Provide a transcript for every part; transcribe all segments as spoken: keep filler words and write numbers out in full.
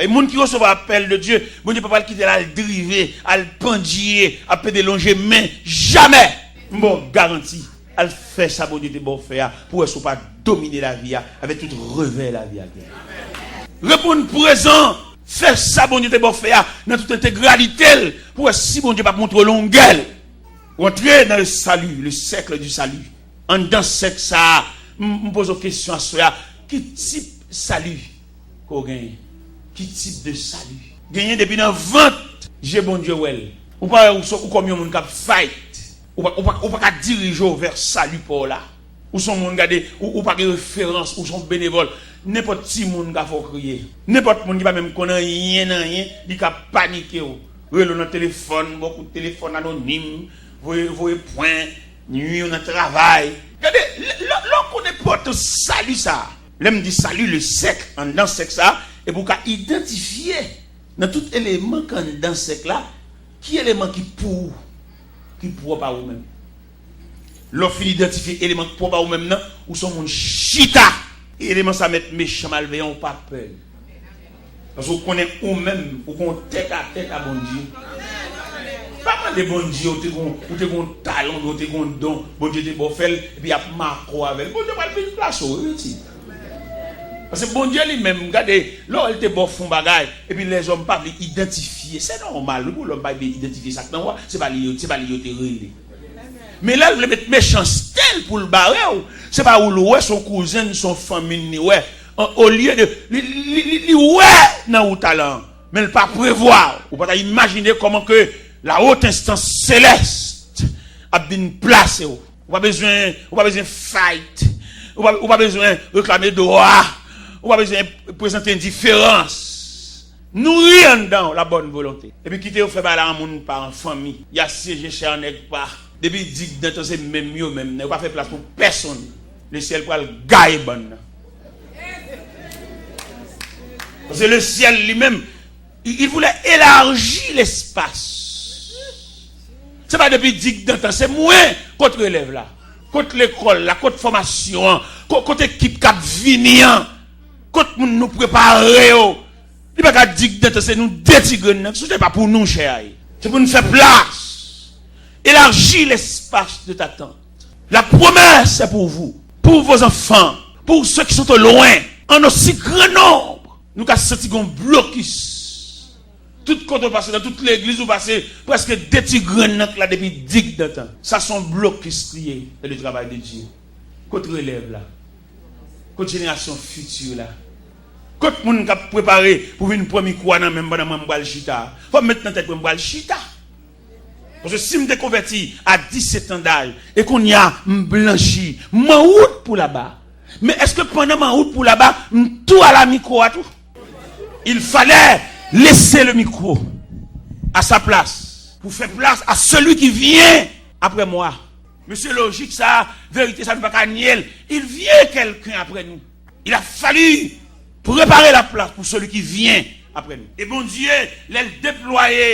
E moun ki resevwa apèl de Dye, Bondye pa pral kite l al drive, al pandye, ap pede lonje men. Jamè! M ba w garanti, al fè sa Bondye te ba w fè a, pou w wè si w pa domine lavi a, avèk tout revè lavi a gen. Reponn prezan, fè sa Bondye te ba w fè a, nan tout entegralite l, pou w wè si Bondye p ap montre w longè l. Rantre nan le salut, le cercle du salut. Anndan sèk sa a, m, m poze w kesyon aswè a, ki tip sali ke w genyen? Ki tip de sali? Genyen depi nan vant, je Bondye wè l. Ou pa wè ou, ou kòm yon moun k ap fight. Ou pa, ou pa, ou pa ka dirije w vè sali pa w la. Ou se yon moun, gade, ou, ou pa gen referans, ou se yon benevòl. Nenpòt timoun ka fè w kriye. Nenpòt moun ki pa menm konn anyen nan anyen, li ka panike w. Rele w nan telefòn, ba w kout telefòn anonim, voye, voye pwen, nwi w nan travay. Gade, lè, lè, lè w konn enpòtans sali sa a. Lè m di sali, le sèk, anndan sèk sa a, epi w ka idantifye nan tout eleman k anndan sèk la, ki eleman ki pou ou, ki pwòp a ou menm. Lè w fin idantifye eleman k pwòp a ou menm nan, ou se yon moun chita. E eleman sa mèt mechan malveyan, ou pa pè. Paske w konnen ou menm, ou gon tèt a tèt a Bondye. Pa mande Bondye, ou te gon, ou te gon talon, ou te gon don, Bondye te ba w fè l, epi y ap make w avè l. Bondye pral vin plase w, wi, pitit. Paske Bondye li menm, gade, lè w wè l te ba w fè yon bagay, epi lèzòm pa vle idantifye, se nòmal, wi, pou lòm pa vle idantifye sa k nan ou a, se pa li yo, se pa li yo te rele. Men lè l vle met mechanste l pou l bare w, se pa ou l wè, se yon kouzen l, se yon fanmi l li wè. An, olye de, li, li, li, li wè nan ou talan an, men l pa prevwa. Ou pa ta imajine kòman ke la haute instance céleste ap vin plase w. Ou pa bezwen, ou pa bezwen fight. Ou pa, ou pa bezwen reklame dwa. Ou pa bezwen prezante endiferans. Nouri anndan w la bòn volonte. Epi kite yo fè bagay la an moun pa, an fanmi. Y a siéger chè an nèg pa. Depi digdantan se menm yo menm nan. Yo pa fè plas pou pèsonn. Le syèl pral gaye bann nan. Paske le syèl li menm, il, il voulait élargir l'espace. Se pa depi digdantan, se mwen kot relèv la, kot lekòl la, kot fòmasyon an, ko-, kot ekip k ap vini an, kot moun nou prepare yo. Li pa ka digdantan, se nou de ti grenn nan. Se pa pou nou chè a ye. Se pou n fè plas. Élargis l'espace de ta tente. La promesse est pour vous, pour vos enfants, pour ceux qui sont au loin, en aussi grand nombre. Nou ka santi gon blokis. Tout kote w pase, nan tout legliz ou pase, prèske de ti grenn nan k la depi digdantan. Sa se yon blokis li ye dans le travail de Dieu. Kot relèv la? Kot jenerasyon fiti la? Kot moun k ap prepare pou vin pran mikwo a nan men m pandan mwen m pral chita? Fò m met nan tèt mwen m pral chita. Paske si m te konvèti a disèt an daj, e kounye a m blanchi, m an wout pou laba. Men èske pandan m an wout pou laba, m tou al a mikwo a tou? Il fallait laisser le micro à sa place pour faire place à celui qui vient après moi. Mesye, lojik sa, verite sa, nou pa ka nye l. Il vient quelqu'un après nous. Il a fallu préparer la place pour celui qui vient après nous. E Bondye, lè l deplwaye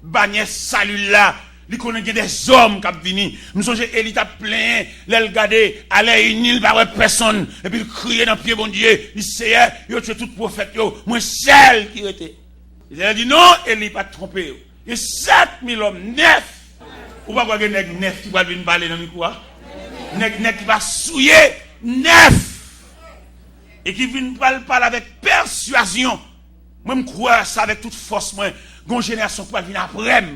banyè sali l la, li konnen gen dèzòm k ap vini. M sonje Eli t ap plenyen lè l gade alè ini, l pa wè pèsonn, epi l kriye nan pye Bondye, li, Seyè, yo tiye tout pwofèt yo, mwen sèl ki rete. Letènèl di, non, Eli, pa t twonpe w. Gen sèt mil òm, nèf. Ou pa kwè gen nèg nèf ki pral vin pale nan mikwo a? Nèg, nèg ki pa souye, nèf. E ki vin pral pale avèk pèswazyon. Mwen, m kwè sa avèk tout fòs mwen. Gon jenerasyon k pral vin apre m.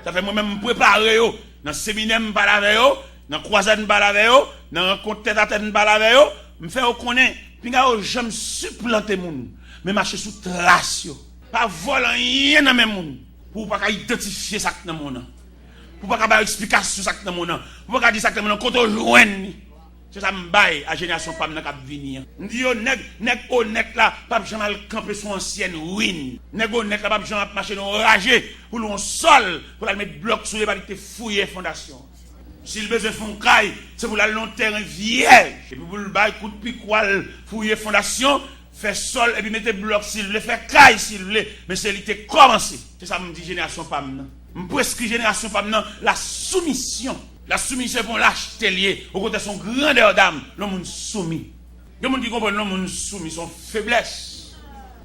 Sa fè mwen menm, m prepare yo. Nan seminè, m pale avè yo. Nan kwazad, m pale avè yo. Nan rankont tètatèt, m pale avè yo. M fè yo konnen, pinga yo janm siplante moun, men mache sou tras yo. Pa vòlè anyen nan men moun pou w pa ka idantifye sa k nan men w nan. Pou w pa ka bay eksplikasyon sa k nan men w nan. Pou w pa ka di sa k nan men w nan, kote w jwenn li. Se sa m bay a jenerasyon pa m nan k ap vini an. M di yo, nèg, nèg onèt la p ap janm al kanpe sou ansyèn ruin. Nèg onèt la p ap janm ap mache nan yon raje pou l yon sòl, pou l al met blòk sou li, pa li k te fouye fondasyon. Si l bezwen fè yon kay, se pou l al nan yon tèren vyèj. Epi pou l bay kout pik, al fouye fondasyon, fè sòl, epi mete blòk si l vle, fè kay si l vle. Men se li te kòmanse. Se sa m di jenerasyon pa m nan. M preskri jenerasyon pa m nan la soumisyon. La soumisyon se pa yon lachte l ye. Okontrè, se yon grandè dam lè yon moun soumi. Gen moun ki konprann lè yon moun soumi, se yon feblès.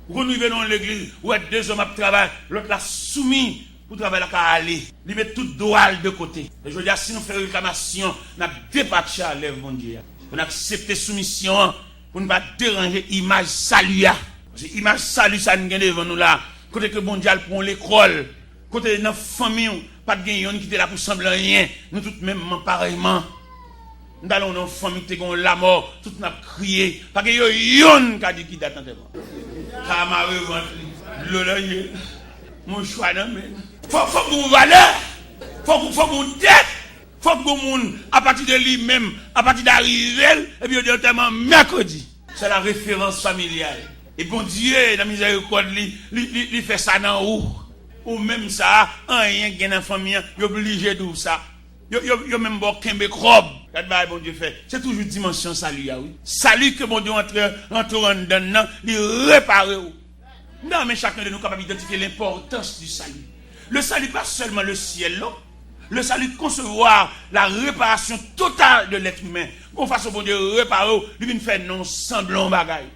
Ou konn rive nan yon legliz, ou wè de zòm ap travay, lòt la soumi pou travay la ka ale. Li met tout dwa l de kote. E jodi a, si nou fè reklamasyon, n ap depatche a lèv Bondye a. Pou n aksepte soumisyon an, pou n pa deranje imaj sali a. Paske imaj sali sa n gen devan nou la, kote ke Bondye al pran w lekòl, kote nan fanmi w, pa t gen yonn ki te la pou sanble anyen, nou tout menm parèyman. M t al nan yon fanmi ki te gen yon lanmò, tout n ap kriye. Pa gen yo yonn ka di ki dat antèman. Ka mare vant li, dlo nan je l, mouchwa nan men l. Fòk, fòk gon valè, fòk, fòk gon tèt, fòk gon moun apati de li menm, apati de arive l, epi yo di antèman mèkredi. Se la referans familyal. E Bondye, nan mizèrikòd li, li, li, li fè sa nan ou. Ou menm sa, anyen gen nan fanmi an, yo blije di w sa. Yo, yo, yo menm ba w kenbe kòb. Gad bagay Bondye fè. Se toujou dimansyon sali a, wi. Sali ke Bondye antre, antre w anndan l nan, li repare w. M ta renmen chacun de nous capable d'identifier l'importance du salut. Le salut, pas seulement le ciel, non. Le salut, concevoir la réparation totale de l'être humain. Gon fason Bondye repare w, li vin fè non w sanble yon bagay.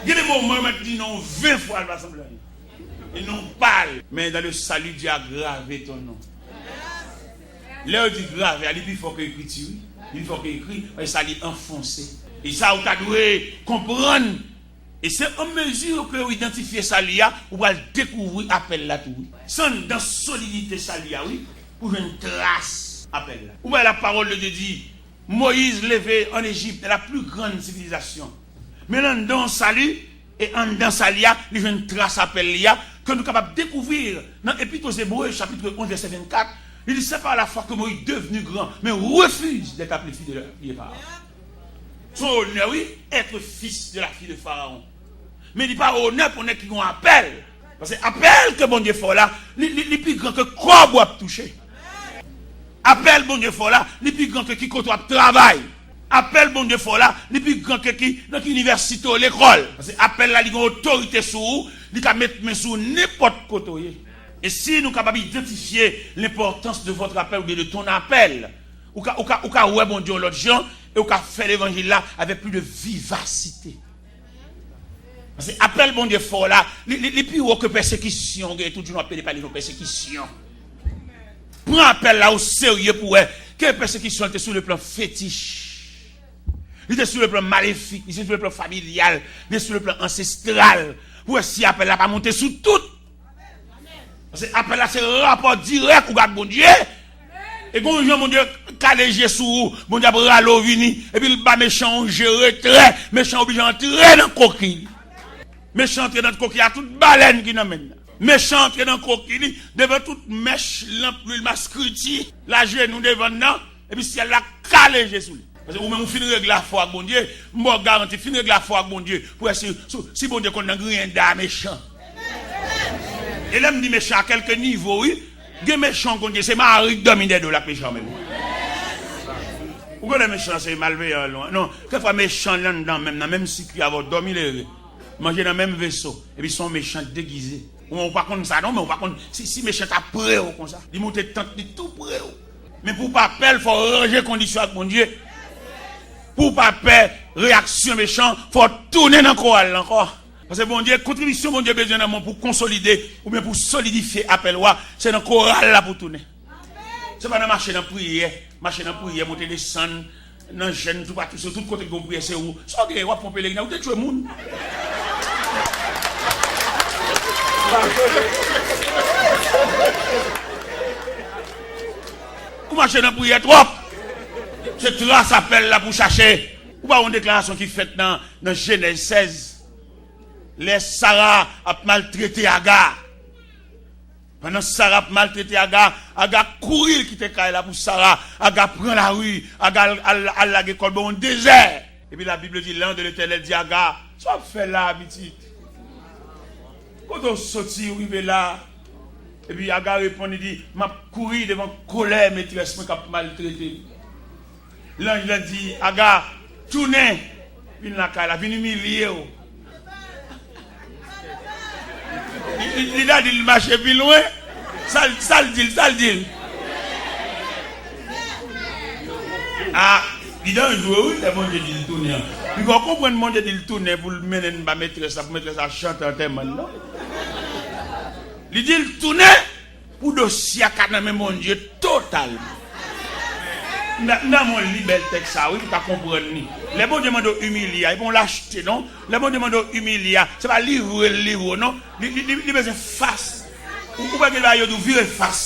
Gen de moman, yo mèt di non ven fwa, l pa sanble anyen. E non pa l. Men dans le salut, Dieu a gravé ton nom. Lè yo di grave a, li pi fò ke ekriti, wi. Li pi fò ke ekri, paske sa li anfonse. E sa ou ta dwe konprann. E se an mezi ke ou idantifye sali a, ou pral dekouvri apèl la tou, wi. Se anndan solidite sali a, wi, pou jwenn tras apèl la. Ou wè la parole de Dieu di, Moyiz leve ann Ejip, dans la plus grande civilisation. Men anndan sali, e anndan sali a, li jwenn tras apèl li a, ke nou kapab dekouvri nan Epître aux Hébreux, chapitre onze, verset vingt-quatre, li di, c'est par la foi que Moïse, devenu grand, mais refuse d'être appelé fils de la fille de Pharaon. Se yon onè, wi, être fils de la fille de Pharaon. Men li pa onè pou nèg ki gon apèl. Paske apèl ke Bondye fè w la, li, li, li pi gran ke kòb w ap touche. Apèl Bondye fè w la, li pi gran ke ki kote w ap travay. Apèl Bondye fè w la, li pi gran ke ki, nan ki inivèsite w lekòl. Paske apèl la, li gen otorite sou ou, li ka met men sou ou nenpòt kote w ye. E si nou kapab idantifye l'importance de votre appel ou bien de ton appel, ou ka, ou ka, ou ka wè Bondye yon lòt jan, e ou ka fè levanjil la avèk plis de vivasite. Paske apèl Bondye fè w la, li, li, li pi wo ke pèsekisyon. Gen tout jou nou ap pede pale de pèsekisyon. Pran apèl la o serye pou wè ke pèsekisyon te sou le plan fetich. Li te sou le plan malefik, li te sou le plan familyal, li te sou le plan ansestral. Pou wè si apèl la pa monte sou tout. Paske apèl la se rapò dirèk ou ak Bondye. E gon jan Bondye kale je sou ou, Bondye ap rale w vini, epi l ba mechan yon je retrè, mechan oblije antre nan koki li. Mechan antre nan koki a, tout balèn ki nan men l nan. Mechan antre nan koki li, devan tout mèch, lanp, lwil, maskriti, l ajenou devan l nan, epi syèl la kale je sou li. Paske ou menm ou fin regle afè w ak Bondye, m ba w garanti, fin regle afè w ak Bondye, pou wè si, si, si Bondye konn nan griyen da mechan. E lè m di mechan, a kèlke nivo, wi. Gen mechan w konn gen, se mari k dòmi dèyè do l ak mechan menm. Ou konnen mechan se malveyan, non, non. Kèk fwa mechan li anndan menm, nan menm sikui avè w, dòmi lere. Manje nan menm veso, epi se yon mechan degize. Ou, ou pa konn sa non, men ou pa konn si, si mechan ta pre w konsa. Li moute tant li tou pre w. Men pou w pa pè l, fò w ranje kondisyon ak Bondye. Pou w pa pè reyaksyon mechan, fò w tounen nan koral la ankò. Paske Bondye, kontribisyon Bondye bezwen nan men w pou konsolide oubyen pou solidifye apèl ou a, se nan koral la pou w tounen. Se pa nan mache nan priyè, mache nan priyè, monte desann, nan jèn, toupatou, se tout kote ki gon priyè, se ou. Sa w genyen, w ap ponpe legliz la, ou te tchwe moun. Ou mache nan priyè twòp. Se tras apèl la pou chache. Ou pa wè yon deklarasyon ki fèt nan, nan Jenèz sèz. Lè Sara ap maltrete Aga. Pandan Sara ap maltrete Aga, Aga kouri l kite kay la pou Sara. Aga pran lari, Aga al, al, al lage kò l bò yon dezè. Epi Labib di, l'ange de l'Éternel di Aga, sa w ap fè la, pitit? Kote w soti, w rive la? Epi Aga reponn, li di, m ap kouri devan kolè metrès mwen k ap maltrete m. Lanj lan di, Aga, tounen, vin lakay la, vin imilye w. Li, li, li ta di l mache pi lwen. Sa l, sa l di l, sa l di l? A, li danjre wi, lè Bondye di l tounen an. Piga w konprann Bondye di l tounen pou l mennen n ba metrès la, pou metrès la chante antèman l, non? Li di l tounen pou dosye a ka nan men Bondye totalman. M nan, m nan men w li bèl tèks sa, wi, pou w ka konprann li. Lè Bondye mande w imilye a, e pa yon lachte, non. Lè Bondye mande w imilye a, se pa livre l livre w, non. Li, li, li, li bezwen fas. Ou, ou pa gen bagay yo di w vire fas.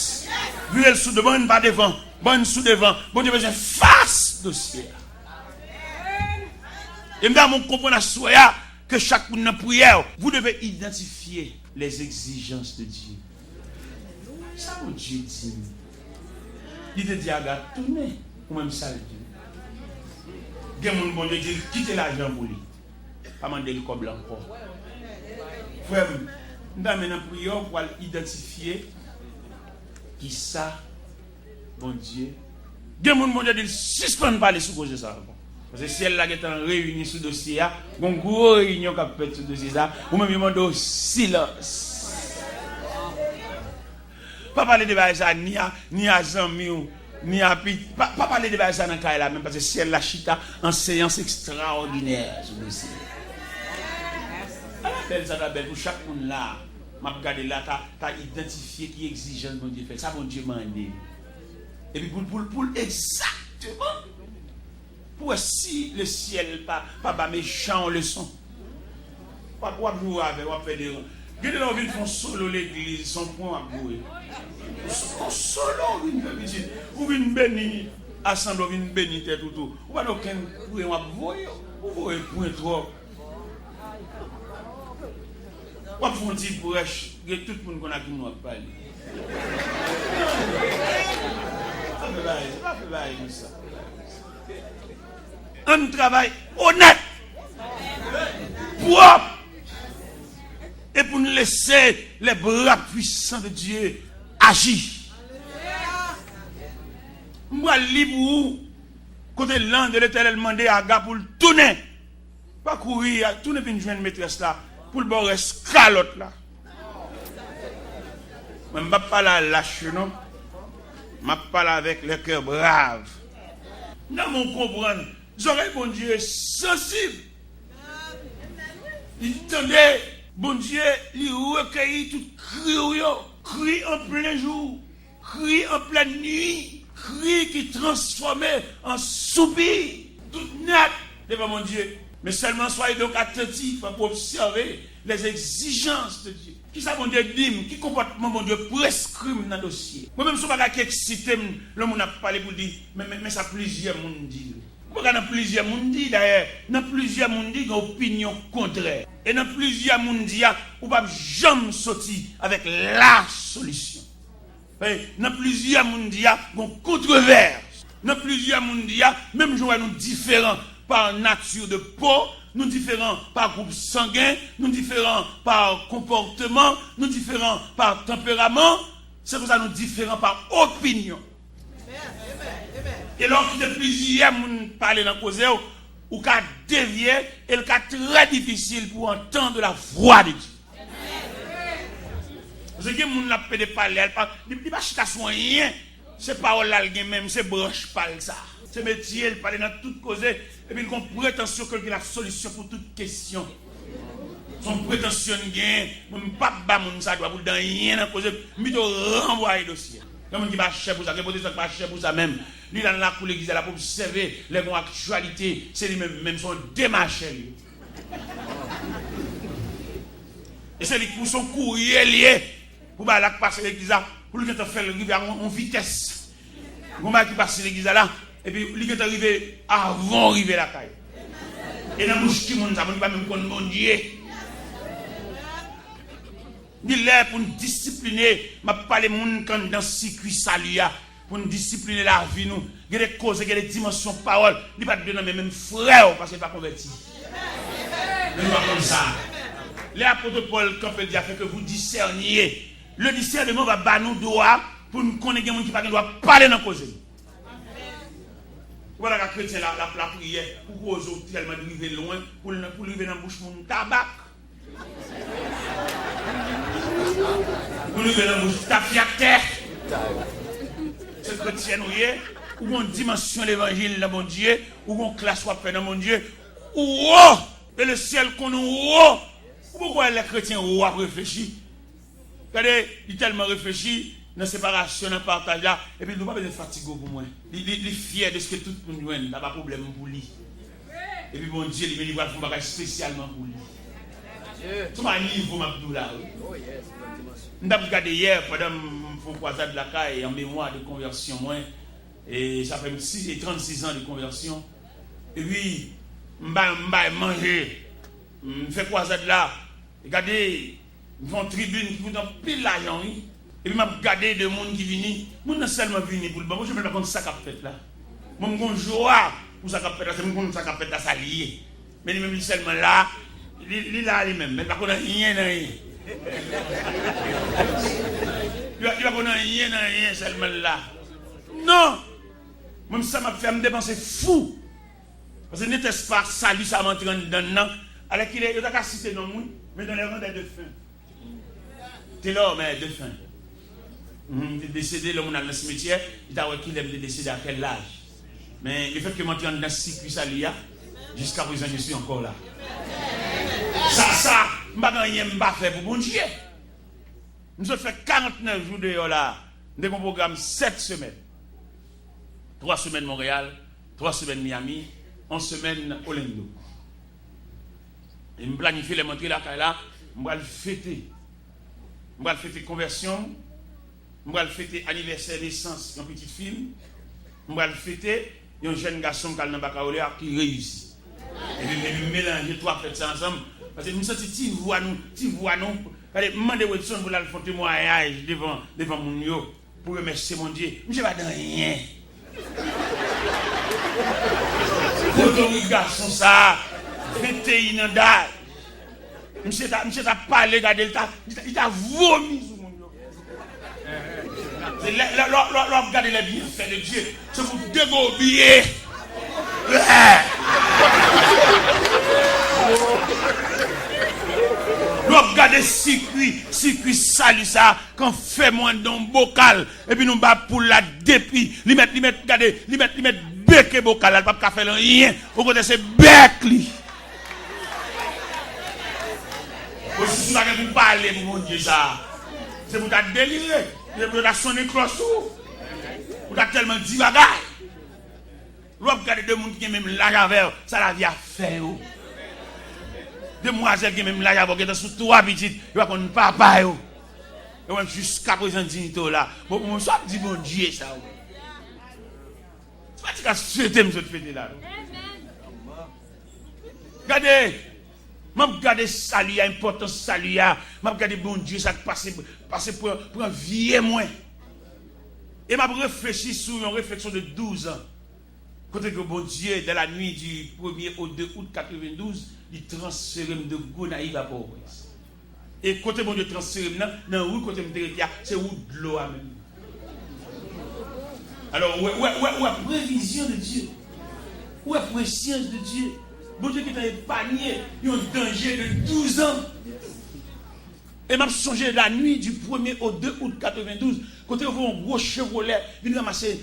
Vire l sou do, ban n pa devan. Ban n sou devan. Bondye bezwen fas dosye a. E m ta renmen w konprann aswè a ke chak moun nan priyè w, vous devez identifier les exigences de Dieu. Sa Bondye di m? Li te di Aga tounen, ou menm sa l di w. Gen moun Bondye di l kite lajan pou li. Pa mande l kòb la ankò. Frè m, m ta renmen nan priyè w pou al idantifye kisa Bondye. Gen moun Bondye di l sispann pale sou koze sa ankò. Paske syèl la gentan reyini sou dosye a. Gon gwo reyinyon k ap fèt sou dosye sa. Ou menm yo mande w silans. Pa pale de bagay sa ni a, ni a zanmi w, ni a pi, pa, pa pale de bagay sa nan kay la menm, paske syèl la chita an seyans ekstraòdinè sou dosye. Ala bèl sa ta bèl pou chak moun la. M ap gade la, ta, ta idantifye ki egzijans Bondye fè. Sa Bondye mande. Epi pou l, pou l, pou l egzakteman. Pou wè si le syèl pa, pa ba mechan yon leson. W ap, w ap joure avè l, w ap fè deran. Gen de lè w vin fè yon solo legliz, se yon pwen w ap joure. Yon solo w vin fè pitit. Ou vin beni asanble, w vin beni tèt ou tou. Ou pa gen okenn pwen w ap voye, ou voye pwen twòp. W ap fè yon ti prèch, gen tout moun konn ak moun w ap pale. Pa fè bagay, pa fè bagay konsa. Ann travay onèt, pwòp, e pou n lese les bras puissants de Dieu aji. M pral li pou ou kote l'ange de l'Éternel mande Aga pou l tounen. Pa kouri, a, tounen vin jwenn metrès la pou l ba w rès kalòt la. Mwen, m p ap pale a lach yo, non. M ap pale avèk le cœur brave. Nan men w konprann, zòrèy Bondye sansib. Li tande, Bondye, li rekeyi tout kri w yo. Kri an plen jou. Kri an plèn nwi, kri ki transfòme an soupi. Tout nèt devan Bondye. Mais seulement soyez donc attentifs pour observer les exigences de Dieu. Kisa Bondye di m? Ki konpòtman Bondye preskri m nan dosye? Mwen menm, se yon bagay ki eksite m lè yon moun ap pale pou l di, men, men, men sa plizyè moun di. Ou pa ka nan plizyè moun di, dayè, nan plizyè moun di, gen opinyon kontrè. E nan plizyè moun di a, ou p ap janm soti avèk la solisyon. Paske nan plizyè moun di a, gon kontrovèrs. Nan plizyè moun di a, menm jan w wè nou diferan pa nati de po, nou diferan pa gwoup sangen, nou diferan pa konpòteman, nou diferan pa tanperaman, se konsa nou diferan pa opinyon. E lè w kite plizyè moun pale nan koze w, ou ka devye e l ka trè difisil pou w entendre la voix de Dieu. Paske gen moun l ap pede pale a, li pa, li, li pa chita sou anyen. Se pawòl la l gen menm, se branch pa l sa. Se metye l, pale nan tout koze, epi l gon pretansyon ke l gen la solisyon pou tout kesyon. Se yon pretansyon l genyen, mwen m p ap ba moun sa dwa pou l di anyen nan koze, m pito ranvwaye dosye a. Gen moun ki pa chè pou sa, gen pwotestan ki pa chè pou sa menm. Li la nan lakou legliz la, l ap obsève, lè gon aktyalite, se li menm, menm se yon demachè li ye. E se li k pou se yon kourye l ye, pou bagay la k pase legliz la, pou l gentan fè l rive a yon, yon vitès. Gon bagay ki pase legliz la la, epi li gentan rive avan w rive lakay. E nan bouch ki moun sa, moun ki pa menm konn Bondye. Li lè pou n disipline, m ap pale moun k anndan sikui sali a, pou n disipline lavi nou. Gen de koze, gen de dimansyon pawòl, li pa t dwe nan men menm frè w, paske l pa konvèti. Men nou pa konn sa. Lè apot Pòl kanpe, l di, afin que vous discerniez. Le discernement va ba nou dwa pou n konnen gen moun ki pa gen dwa pale nan koze nou. Ou pa ta ka kretyen la, la, lapriyè, pou koze w tèlman rive lwen, pou l, pou l rive nan bouch moun tabak. Pou l rive nan bouch tafyatè. Se kretyen ou ye, ou gon dimansyon levanjil nan Bondye, ou gon klas w ap fè nan Bondye, Ou wo! E le syèl konnen ou wo! Ou poko wè lè kretyen wo ap reflechi? Gade, li tèlman reflechi nan separasyon, nan pataj la, epi li di, "Ou pa bezwen fatige w pou mwen." Li, li, li fyè de se ke tout moun jwenn, sa pa pwoblèm pou li. Epi Bondye, li menm, li pral fè yon bagay espesyalman pou li. Se pa nivo m ap di w la, wi. M t ap gade yè, pandan m fè yon kwazad lakay, an memwa de konvèsyon mwen, e sa fè m si, e trannsis an de konvèsyon. Epi, m bay, m bay manje, m fè kwazad la, gade, m fè yon tribin ki koute anpil lajan, wi. Epi m ap gade de moun ki vini. Moun nan sèlman vini pou l ban manje, men l pa konn sa k ap fèt la. Mwen, m gon jwa pou sa k ap fèt la, se m konn sa k ap fèt la, sa l ye. Men li menm, li sèlman la, li, li la li menm, men l pa konn anyen nan anyen. Li pa, li pa konn anyen nan anyen, sèlman l la. Non! Mwen, sa m ap fè, m depanse fou. Paske nètèspa sali sa m antre anndan l nan, alèkile, yo ta ka site non m, wi, men dans les rangs des défunts. Te lè, men defen. Mhm, te desede, lè moun al nan simetyè, li ta wè kilè m te desede, a kèl laj. Men, le fait que m antre anndan sikwi sali a, jusqu'à présent, je suis encore là. Sa, sa, m pa gen anyen m pa fè pou Bondye. M sot fè karantnèf jou deyò la. M te gen yon pwogram sèt semèn. Twa semèn Monreyal, twa semèn Miami, yon semèn Orlando. E m planifye lè m antre lakay la, m pral fete. M pral fete konvèsyon m. M pral fete anivèsè nesans yon pitit fi m. M pral fete yon jèn gason m k al nan bakaloreya ki reyisi. Epi, epi m melanje twa fèt sa ansanm. Paske m santi ti vwa nou, ti vwa nou. Gade, m mande Wedson pou l al fè yon temwayaj devan, devan moun yo, pou remèsye Bondye. Misye pa t anyen. Potorik gason sa, venteyen an daj. Misye ta, misye ta pale, gade, li ta, li ta, li ta vomi sou moun yo. Se lè, lè, lè, lè, lè w ap gade les bienfaits de Dieu, se pou degobiye. Lè w ap gade sikwi, sikwi sali sa, k anfèmen anndan yon bokal, epi nou ba poul la depi, li mèt, li mèt, gade, li mèt, li mèt beke bokal la, li p ap ka fè l anyen, okontrè, se bèk li. Bon, si, si w ta gen pou pale pou Bondye sa, se pou w ta delire, se pou yo ta sonnen klòch sou ou. Ou ta tèlman di bagay. Lè w ap gade de moun ki gen menm laj avè w, sa lavi a fè yo. Demwazèl gen menm laj avè w, gentan sou twa pitit, yo pa konn papa yo. Yo menm jiskaprezan diyite w la. Bon, bon, sa w ap di Bondye sa, wi. Se pa ti ka fete m sot fete la, non. Gade, m ap gade sali a, enpòtans sali a. M ap gade Bondye sa k pase, pase pran, pran vye mwen. E m ap reflechi sou yon refleksyon de douz an. Kote ke Bondye, dans la nuit du premier au deux août quatre-vingt-douze, li transfere m de Gonayiv a Pòtoprens. E kote Bondye transfere m nan, nan ri kote m te rete a, se wout dlo a menm. Alò, ou wè, ou wè, ou wè, ou wè previzyon de Dye. Ou wè presyans de Dye. Bondye gentan epanye yon danje de douz an. E m ap sonje la nuit du premier au deux août quatre-vingt-douze, kote yo voye yon gwo Chevrolet vin ranmase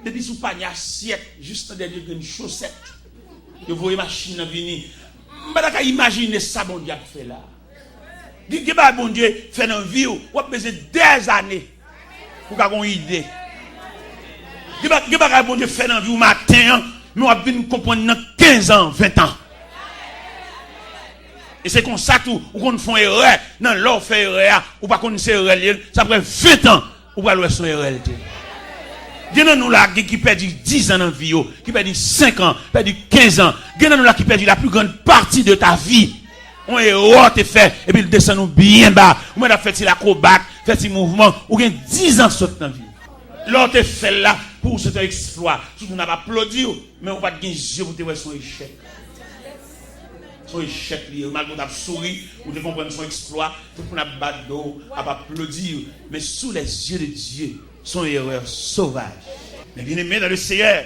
depi sou panye asyèt jis nan dènye grenn chosèt. Yo voye machin nan vini. M pa ta ka imajine sa Bondye ap fè la. Gen, gen bagay Bondye fè nan vi w, w ap bezwen dèzane pou w ka gen yon ide. Gen ba-, gen bagay Bondye fè nan vi w maten an, men w ap vin konprann nan kenz an, ven an. E se konsa tou, ou konn fè yon erè, nan lè w fè erè a, ou pa konn se erè l ye, sa ap fè ven an, ou pral wè se yon erè l te ye. Gen nan nou la, gen ki pèdi diz an nan vi yo, ki pèdi senk an, pèdi kenz an. Gen nan nou la ki pèdi la plus grande partie de ta vie. Yon erè w te fè, epi l desann ou byen ba. Ou mèt ap fè ti lakrobat, fè ti mouvman, ou gen diz an sot nan vi. Lè w te fè l la, pou ou se te yon eksplwa. Tout moun ap aplodi w, men ou pa t gen zye pou te wè se yon echèk. Se yon echèk li ye. Malgre w t ap souri, ou te konprann se yon eksplwa, tout moun ap bat do w, ap aplodi w. Men sous les yeux de Dieu, se yon erè sovaj. Men bien aimé dans le Seigneur,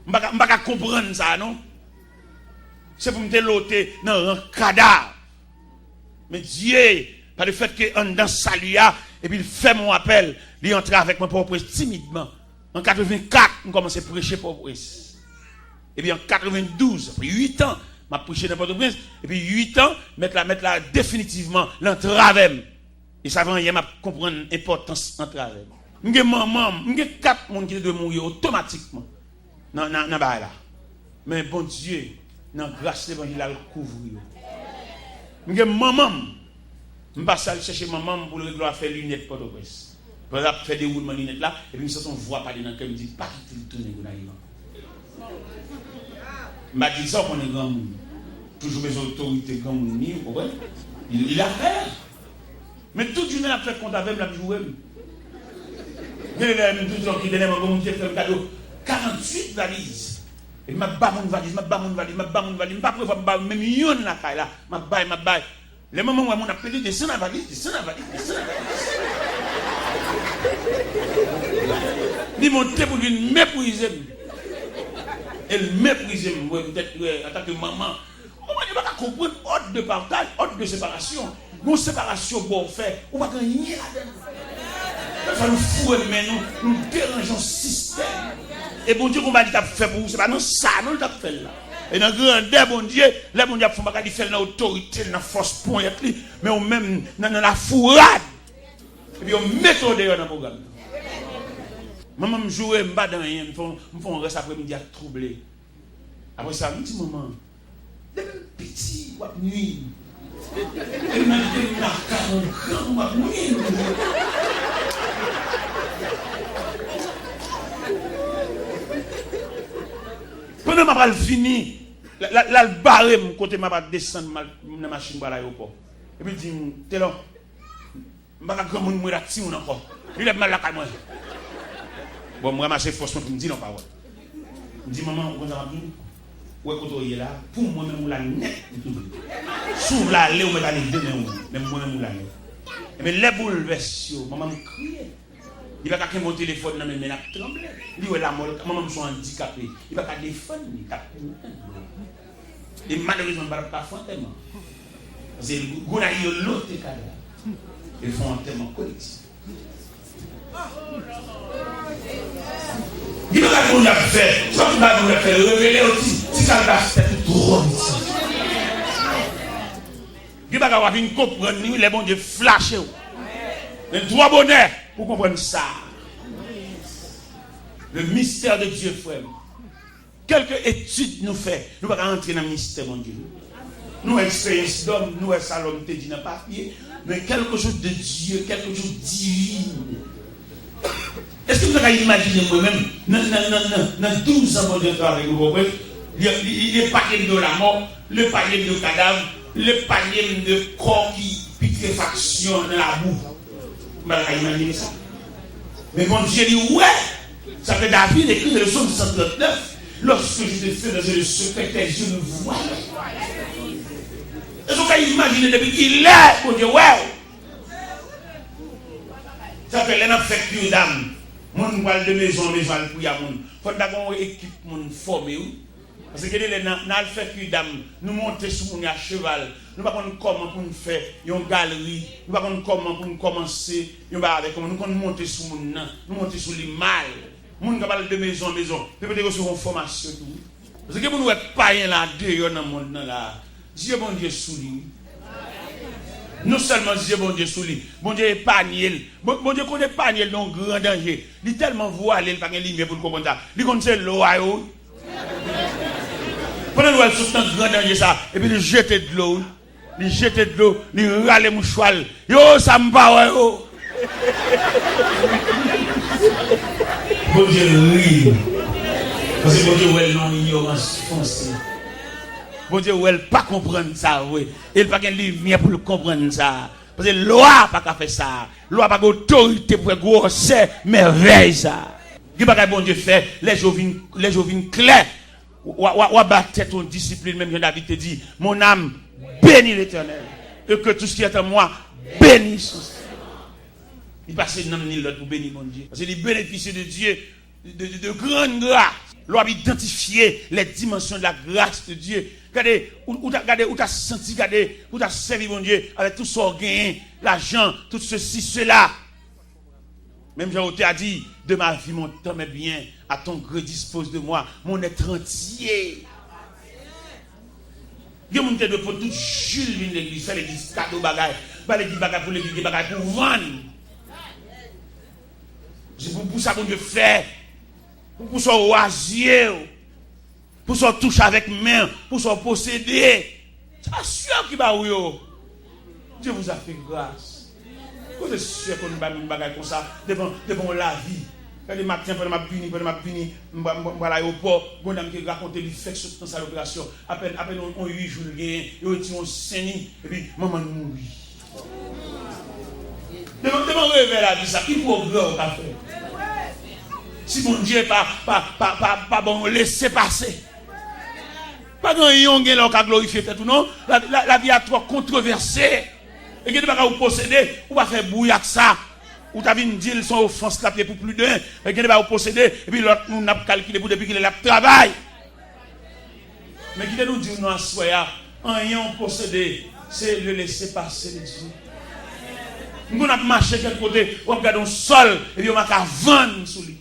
m pa ka, m pa ka konprann sa non. Se pou m te lote nan ran kadav. Men Dye, pa le fait que anndan sali a, epi l fè m yon apèl, li antre avèk mwen Pòtoprens timidman. An katrevenkat, m kòmanse preche Pòtoprens. Epi an katrevendouz, apre uit an, M ap preche nan Pòtoprens, epi uit an, mèt la, mèt la definitivman l antrave m. E sa fè anyen m ap konprann enpòtans antrave m. M gen manman m, m gen kat moun ki te dwe mouri otomatikman nan, nan, nan bagay la. Men Bondye, nan gras levanjil la, l kouvri yo. M gen manman m, m pase al chèche manman m pou l regle afè linèt Pòtoprens. Pandan l ap fè dewoulman linèt la, epi m santi yon vwa pale nan kè m, di, "Pa kite l tounen Gonayiv ankò." M pa di l sa, w konnen granmoun toujou bezwen otorite granmoun li, ou konprann? Li, li la fè. Men tout jounen l ap fè kont avè m, l ap joure m. Gen lè m toujou ki dènyèman, Bondye fè m kado karanntuit valiz. Epi m ap ba moun valiz, m ap ba moun valiz, m ap ba moun valiz. M pa prevwa m ba menm youn lakay la. M ap bay, m ap bay. Lè manman m wè moun ap pede, desann a valiz, desann a valiz, desann a valiz. Li monte pou l vin meprize m. E l meprize m, wè, poutèt, wè, antanke manman. Manman, yo pa ka konprann òd de pataj, òd de separasyon. Yon separasyon bon w fè, ou pa gen anyen ladan l. Fè nou foure men nou, nou deranje yon sistèm. E Bondye, konba li t ap fè pou ou, se pa nan sa non l t ap fè l la. E nan grandè Bondye, lè Bondye ap fè yon bagay, li fè l nan otorite l, nan fòs ponyèt li. Men ou menm, nan, nan lafourad. Epi yo mete w deyò nan pwogram nan. Manman m joure m, m pa di anyen, m fè yon, m fè yon rès apremidi ak twouble. Apre sa, m di manman, depi m piti, w ap nwi m. Depi m nan, depi m nan karangan, w ap nwi m. Pandan m ap al vini, l, l, l al bare m kote m ap al desann, m al nan machin pou al ayewopò. Epi l di m, "Telò, m pa ka granmoun, m ret ak timoun ankò. Li lè pou m al lakay mwen." Bon, m ranmase fòs mwen pou m di l yon pawòl. M di, "Manman, ou konn sa m ap di w? Ou wè kote w ye la, pou mwen menm ou la nèt, m touye w. Si w vle ale, ou mèt ale demen ou, men mwen menm ou la nèt." Ebyen, lè boulvès yo, manman m kriye. Li pa ka kenbe yon telefòn nan men l, men l ap tranble. Li wè lanmò, manman m se yon andikape. Li pa ka defann li, t ap mouri. E malerezman, m pa t ap ka fè antèman. Paske Gonayiv yo lote kadav. E fè yon antèman kolektif. Gen bagay Bondye ap fè, sa tout bagay Bondye ap fè, revele yo ti, ti kalbas tèt ou twò piti. Gen bagay w ap vin konprann li lè Bondye flache w. Men twò bonè pou konprann sa. Le mystère de Dieu, frè m. Kèlke etid nou fè, nou pa ka rantre nan mistè Bondye, non. Nou wè eksperyans dòm, nou wè sa lòm te di nan papye, men quelque chose de Dieu, quelque chose divin. Èske nou ta ka imajine mwen menm, nan, nan, nan, nan, nan douz an Bondye antre avèk nou, konprann? Li, li, li epanye m de lamò, li epanye m de kadav, li epanye m de kò ki pitrefaksyon nan labou. M pa ta ka imajine sa. Men Bondye, li wè. Sa fè David ekri nan le psaume cent trente-neuf, lorsque je te fais dans le secret, tes yeux me voyaient. Èske w ka imajine depi kilè Bondye wè w? Sa fè lè n ap fè kir dam, moun pral de mezon an mezon al priye a moun. Fò n ta gen yon ekip moun fòme, wi. Paske gen de lè nan, nan al fè kir dam, nou monte sou moun yo a cheval. Nou pa konn kòman pou n fè yon galri. Nou pa konn kòman pou n kòmanse yon bagay avèk yon moun. Nou konn monte sou moun nan. Nou monte sou li mal. Moun k ap al de mezon an mezon. Pepe te resevwa yon fòmasyon tou, wi. Paske gen moun wè k payen la deyò nan mond nan la. Zye Bondye sou li, wi. Non sèlman zye Bondye sou li, Bondye epanye l. Bon, Bondye konn epanye l nan yon gran danje. Li tèlman vwale, li pa gen limyè pou l konprann sa. Li konn se lwa yo, wi. Pandan l wè l sot nan gran danje sa, epi li jete dlo, wi. Li jete dlo, li rale mouchwa l. Yo, sa m pa wè yo. Bondye ri. Paske Bondye wè l nan yon ignorans fonse. Bondye wè l pa konprann sa vre. E l pa gen limyè pou l konprann sa. Paske lwa pa ka fè sa. Lwa pa gen otorite pou fè gwosè mèvèy sa. Gen bagay Bondye fè, lè je w vin, lè je w vin klè. W a, w a, w a ba tèt ou yon disiplin, menm jan David te di, "Mon âme, bénis l'Éternel, et que tout ce qui est en moi bénisse son saint nom." Li pase nanm ni lòd pou beni Bondye. Paske li benefisye de Dye, de, de, de grande grâce. Lè w ap idantifye les dimensions de la grâce de Dieu. Gade, ou, ou ta, gade, ou ta santi, gade, ou ta sèvi Bondye avèk tout sa w genyen, lajan, tout ceci, cela. Menm jan otè a di, de ma vie, mon temps, mes biens, à ton gré dispose de moi, mon être entier. Gen moun te dwe pot tout ji l vin legliz, fè legliz kado bagay, ba legliz bagay pou legliz, gen bagay pou vann. Se pou, pou sa Bondye fè, pou, pou sa w razye w, pou sa w touche avèk men, pou sa w posede. Se pa sè w ki ba ou yo. Dieu vous a fait grâce. Kote sè konn bay moun bagay konsa devan, devan yon lavi? Gade maten, pandan m ap vini, pandan m ap vini, m, m, m pral ayewopò, gon dam ki rakonte li fèk sot nan sal operasyon. Apèn, apèn yon, yon uit jou l genyen, yo retire yon sen li, epi manman l mouri. Devan, devan revè lavi sa, ki pwogrè w ka fè? Si Bondye pa, pa, pa, pa, pa ban w lese pase. Pa gen anyen w gen la w ka glorifye tèt ou non. La, la, lavi a twò kontwovèse. E gen de bagay ou posede, ou pa fè bri ak sa. Ou ta vin di l se yon ofans l ap ye pou pli de. E gen de bagay ou posede, epi lòt moun ap kalkile pou depi kilè l ap travay. Men kite nou di w nan aswè a, anyen w posede, se le lese pase de Dye. M konn ap mache kèk kote, w ap gade yon sòl, epi yo make vann sou li.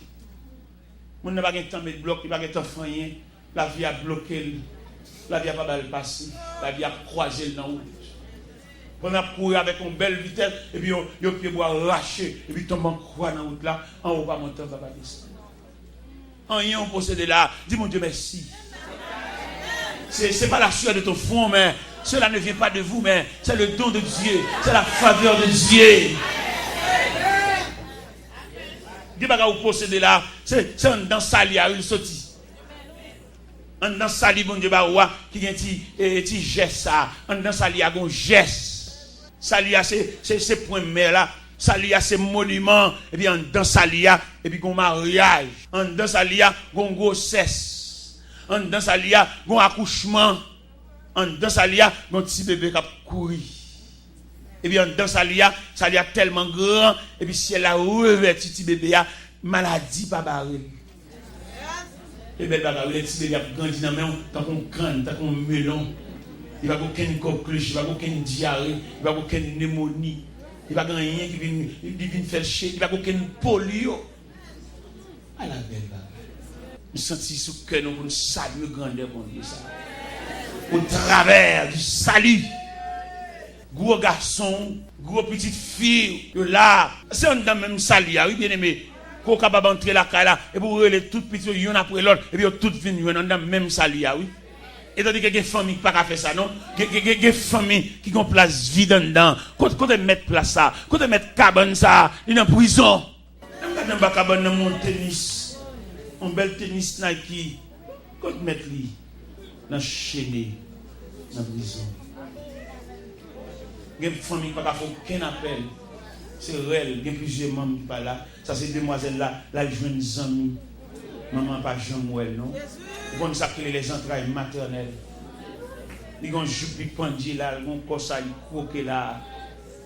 Moun nan pa gen tan met blòk, li pa gen tan fè anyen. Lavi a bloke l. Lavi a pa ba l pase. Lavi a kwaze l nan wout. Pandan l ap kouri avèk yon bèl vitès, epi yon, yon pyebwa rache, epi tonbe an kwa nan wout la, anwo pa monte, anba pa desann. Anyen w posede la, di Bondye mèsi. C'est, c'est pas la sueur de ton front, mais cela ne vient pas de vous, mais c'est le don de Dieu, c'est la faveur de Dieu. Gen bagay ou posede la, se, se anndan sali a wi l soti. Anndan sali Bondye ba ou a, ki gen ti, e, ti jès sa. Anndan sali a gon jès. Sali a se, se, se pwen mè la. Sali a se moniman. Epi anndan sali a, epi gon maryaj. Anndan sali a, gon gwosès. Anndan sali a, gon akouchman. Anndan sali a, gon ti bebe k ap kouri. Epi anndan sali a, sali a tèlman gran, epi syèl la revèti ti bebe a, maladi pa bare l. E bèl bagay wi, lè ti bebe ap grandi nan men w, tankou yon kann, tankou yon melon. Li pa gen okenn koklich, li pa gen okenn dyare, li pa gen okenn nemoni. Li pa gen anyen ki vin, li vin fè l che, li pa gen okenn polyo. Ala bèl bagay. M santi sou kè nou pou n salye grandè Bondye sa. Otravè di sali. Gwo gason, gwo pitit fi, yo la. Se anndan menm sali a, wi, byeneme. Ke w kapab antre lakay la, epi w rele tout pitit yo youn apre lòt, epi yo tout vin jwenn anndan menm sali a, wi. Etandike gen fanmi ki pa ka fè sa, non. Gen, gen, gen, gen fanmi ki gen yon plas vid anndan. Kot-, kote mèt plas sa? Kote mèt kabann sa? Li nan prizon. Lè m gade anba kabann nan, m wè yon tenis, yon bèl tenis Nike. Kot mèt li? Nan chene, nan prizon. Gen fanmi ki pa ka fè okenn apèl. Se rèl, gen plizyè manm ki pa la. Sa se demwazèl la, l al jwenn zanmi. Manman pa janm wè l, non. Ou konn sa k rele les entrailles maternelles. Li gen yon jupe li pandye la, li gen yon kò sa li kwoke la.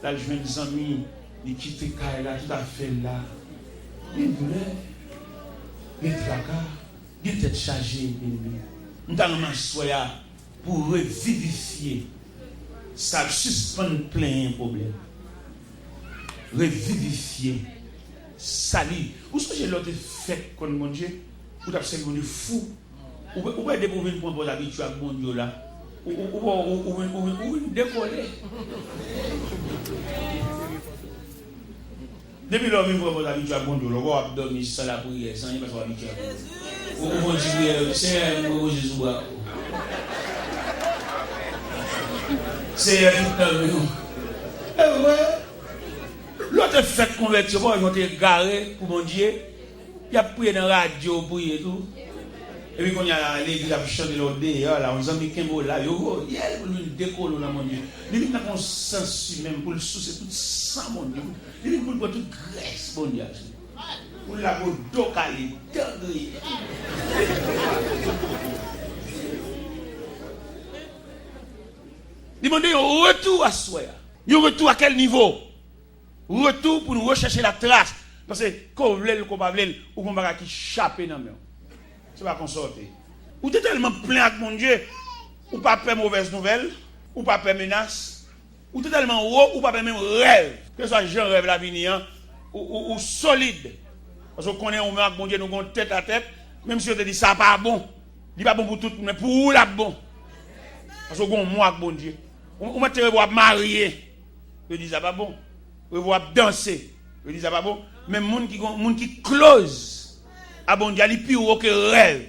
L al jwenn zanmi, li kite kay la, tout afè l la. Gen doulè, gen traka, gen tèt chaje, byeneme. M ta renmen aswè a pou revivifye sa, sispann plenyen pwoblèm. Revivifye sali. Ou sonje lè w te fèk konn Bondye, ou t ap sèvi Bondye fou. Ou, ou wè depi w vin pran bòn abitye ak Bondye w la, ou, ou, ou, ou, ou vin, ou vin, ou vin dekole. Depi lè w vin pran bòn abitye ak Bondye w la, w ap dòmi san lapriyè, san anyen, paske w abitye ak Bondye. Ou, ou fè yon ti priyè, Senyè, m repoze sou bra w. Senyè, tout nan men w. E vre. Lè w te fèk konvèti, w pa wè jan w te egare pou Bondye. Y ap priye nan radyo, priye tou. Epi kounye a, legliz ap chante lè w deyò la, yon zanmi kenbe w la, yo voye l pou l vin dekole w nan Bondye. Li vin tankou yon sansi menm pou l souse tout san Bondye. Li vin pou l pran tout grès Bondye ap sou li. Pou l la pou do kale, dan griye. Li mande yon retou aswè a. Yon retou a kèl nivo? Retou pou n rechèche latras. Paske, ke w vle l, ke w pa vle l, ou gen yon bagay ki chape nan men w. Se pa konsa w te. Ou te tèlman plen ak Bondye, ou pa pè movèz nouvèl, ou pa pè menas, ou te tèlman wo, ou pa pè menm rèv. Kèlkeswa jan rèv la vini an, ou, ou, ou solid. Paske w konnen ou menm ak Bondye nou gen yon tèt a tèt, menm si yo te di sa pa bon. Li pa bon pou tout moun, men pou ou l ap bon. Paske w gen yon mwa ak Bondye. Ou, ou mèt te revwa w ap marye. Yo di sa pa bon. Revwa w ap danse. Yo di sa pa bon. Men moun ki gon, moun ki close a Bondye a, li pi wo ke rèv.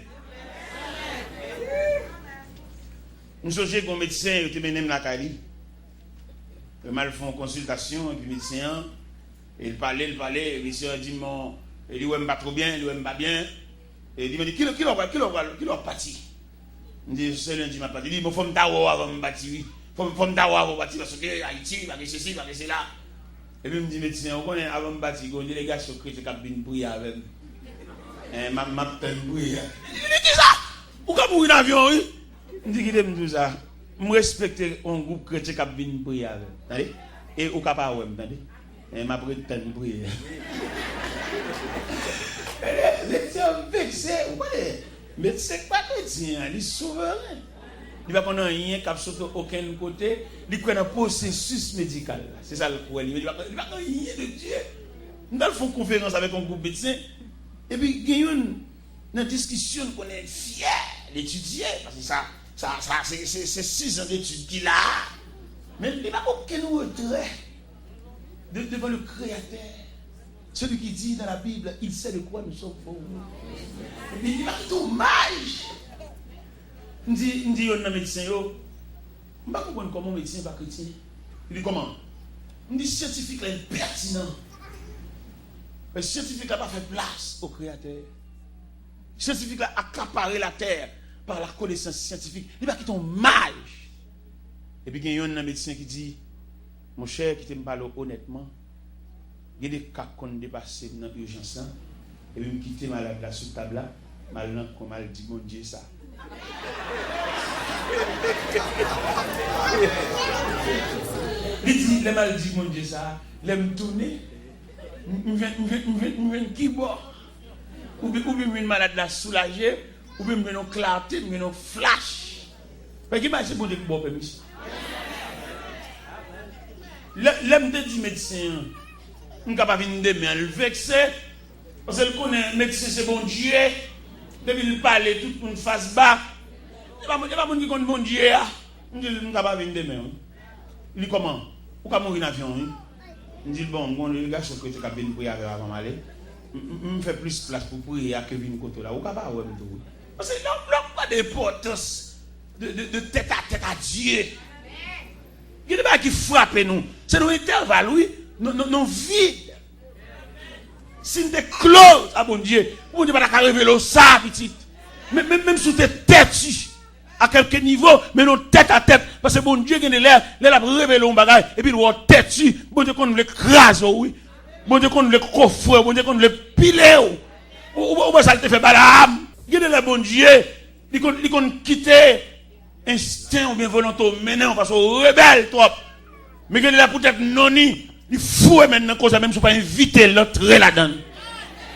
M sonje gen yon medsen, yo te mennen m lakay li. Yo m al fè yon konsiltasyon, epi medsen an, e l pale, l pale, medsen an di m, bon, e li wè m pa twò byen, li wè m pa byen. E li mande, kilè, kilè w pral, kilè w pral, kilè w ap pati? M di, se lendi m ap pati. Li di, bon, fò m ta wè w avan m pati, wi. Fò, fò m ta wè w avan w pati, paske Ayiti, pa gen sesi, pa gen sela. Epi m di medsen an, ou konnen, avan m pati, gen yon delegasyon kretyen k ap vin priye avè m. Eh, m ap, m ap tann priyè a. Li di, kisa? Ou ka mouri nan avyon, wi. M di, kite m di w sa. M respekte yon gwoup kretyen k ap vin priye avè m. Tande? E ou ka pa wè m, tande? E m ap ret tann priyè. Medsen an vekse, ou konnen, medsen k pa kretyen an, li souveren. Li pa konn anyen k ap sot okenn kote, li kwè nan pwosesis medikal la. Se sa l kwè, li, li pa, li pa konn anyen de Dye. M t al fè yon konferans avèk yon gwoup medsen, epi gen youn nan diskisyon, nou konnen l fyè, l etidye, paske sa, sa, sa, se, se, se sizan detid ki la a. Men li pa gen okenn retrè de, devant le Créateur. Celui qui dit dans la Bible, il sait de quoi nous sommes faits. Li, li pa kite w maj. M di, m di youn nan medsen yo, m pa konprann kòman yon medsen pa kretyen. Li di, kòman? M di, syantifik la enpètinan. Men syantifik la pa fè plas o Kreyatè. Syantifik la akapare latè pa la konesans syantifik. Li pa kite yon maj. Epi gen youn nan medsen ki di, monchè, kite m pale w onètman, gen de ka k konn depase m nan ijans lan, epi m kite malad la sou tab la, m al nan kwen m al di Bondye sa. Li di, lè m al di Bondye sa, lè m tounen, m, m jwenn, m jwenn, m jwenn, m jwenn kibò. Oubyen, oubyen m jwenn malad la soulaje, oubyen m jwenn yon klate, m jwenn yon flash. Fè ki bay se Bondye ki ba w pèmisyon. Lè, lè m te di medsen an, m ka pa vin demen an, l vekse, paske l konnen medsen se Bondye, depi l pale, tout moun fas ba. E pa, e pa moun ki konn Bondye a. M di l, m ka pa vin demen, wi. Li kòman? Ou ka mouri nan avyon, wi. M di l, bon, m gon delegasyon kretyen k ap vin priye avè w avan m ale. M, m, m fè plis plas pou priye a ke vin kote w la. Ou ka pa wè m tou, wi. Paske lè, lè w pa de enpòtans de, de, de tèt a tèt a Dye. Gen de bagay ki frape nou. Se nan entèval, wi. Nan, nan, nan vid. Si n te close a Bondye, Bondye pa ta ka revele w sa, pitit. Men, men, menm si w te tèti, a kèlke nivo, men nou tèt a tèt. Paske Bondye gen de lè, lè l ap revele w yon bagay, epi l wè w tèti, Bondye konn vle kraze w, wi. Bondye konn vle kofre w, Bondye konn vle pile w. Ou, ou, ou wè sa l te fè Balaam? Gen de lè Bondye, li konn, li konn kite ensten oubyen volonte w mennen w, paske w rebèl twòp. Men gen de lè poutèt non ni, li foure men l nan koze a, menm si w pa envite l antre ladan l.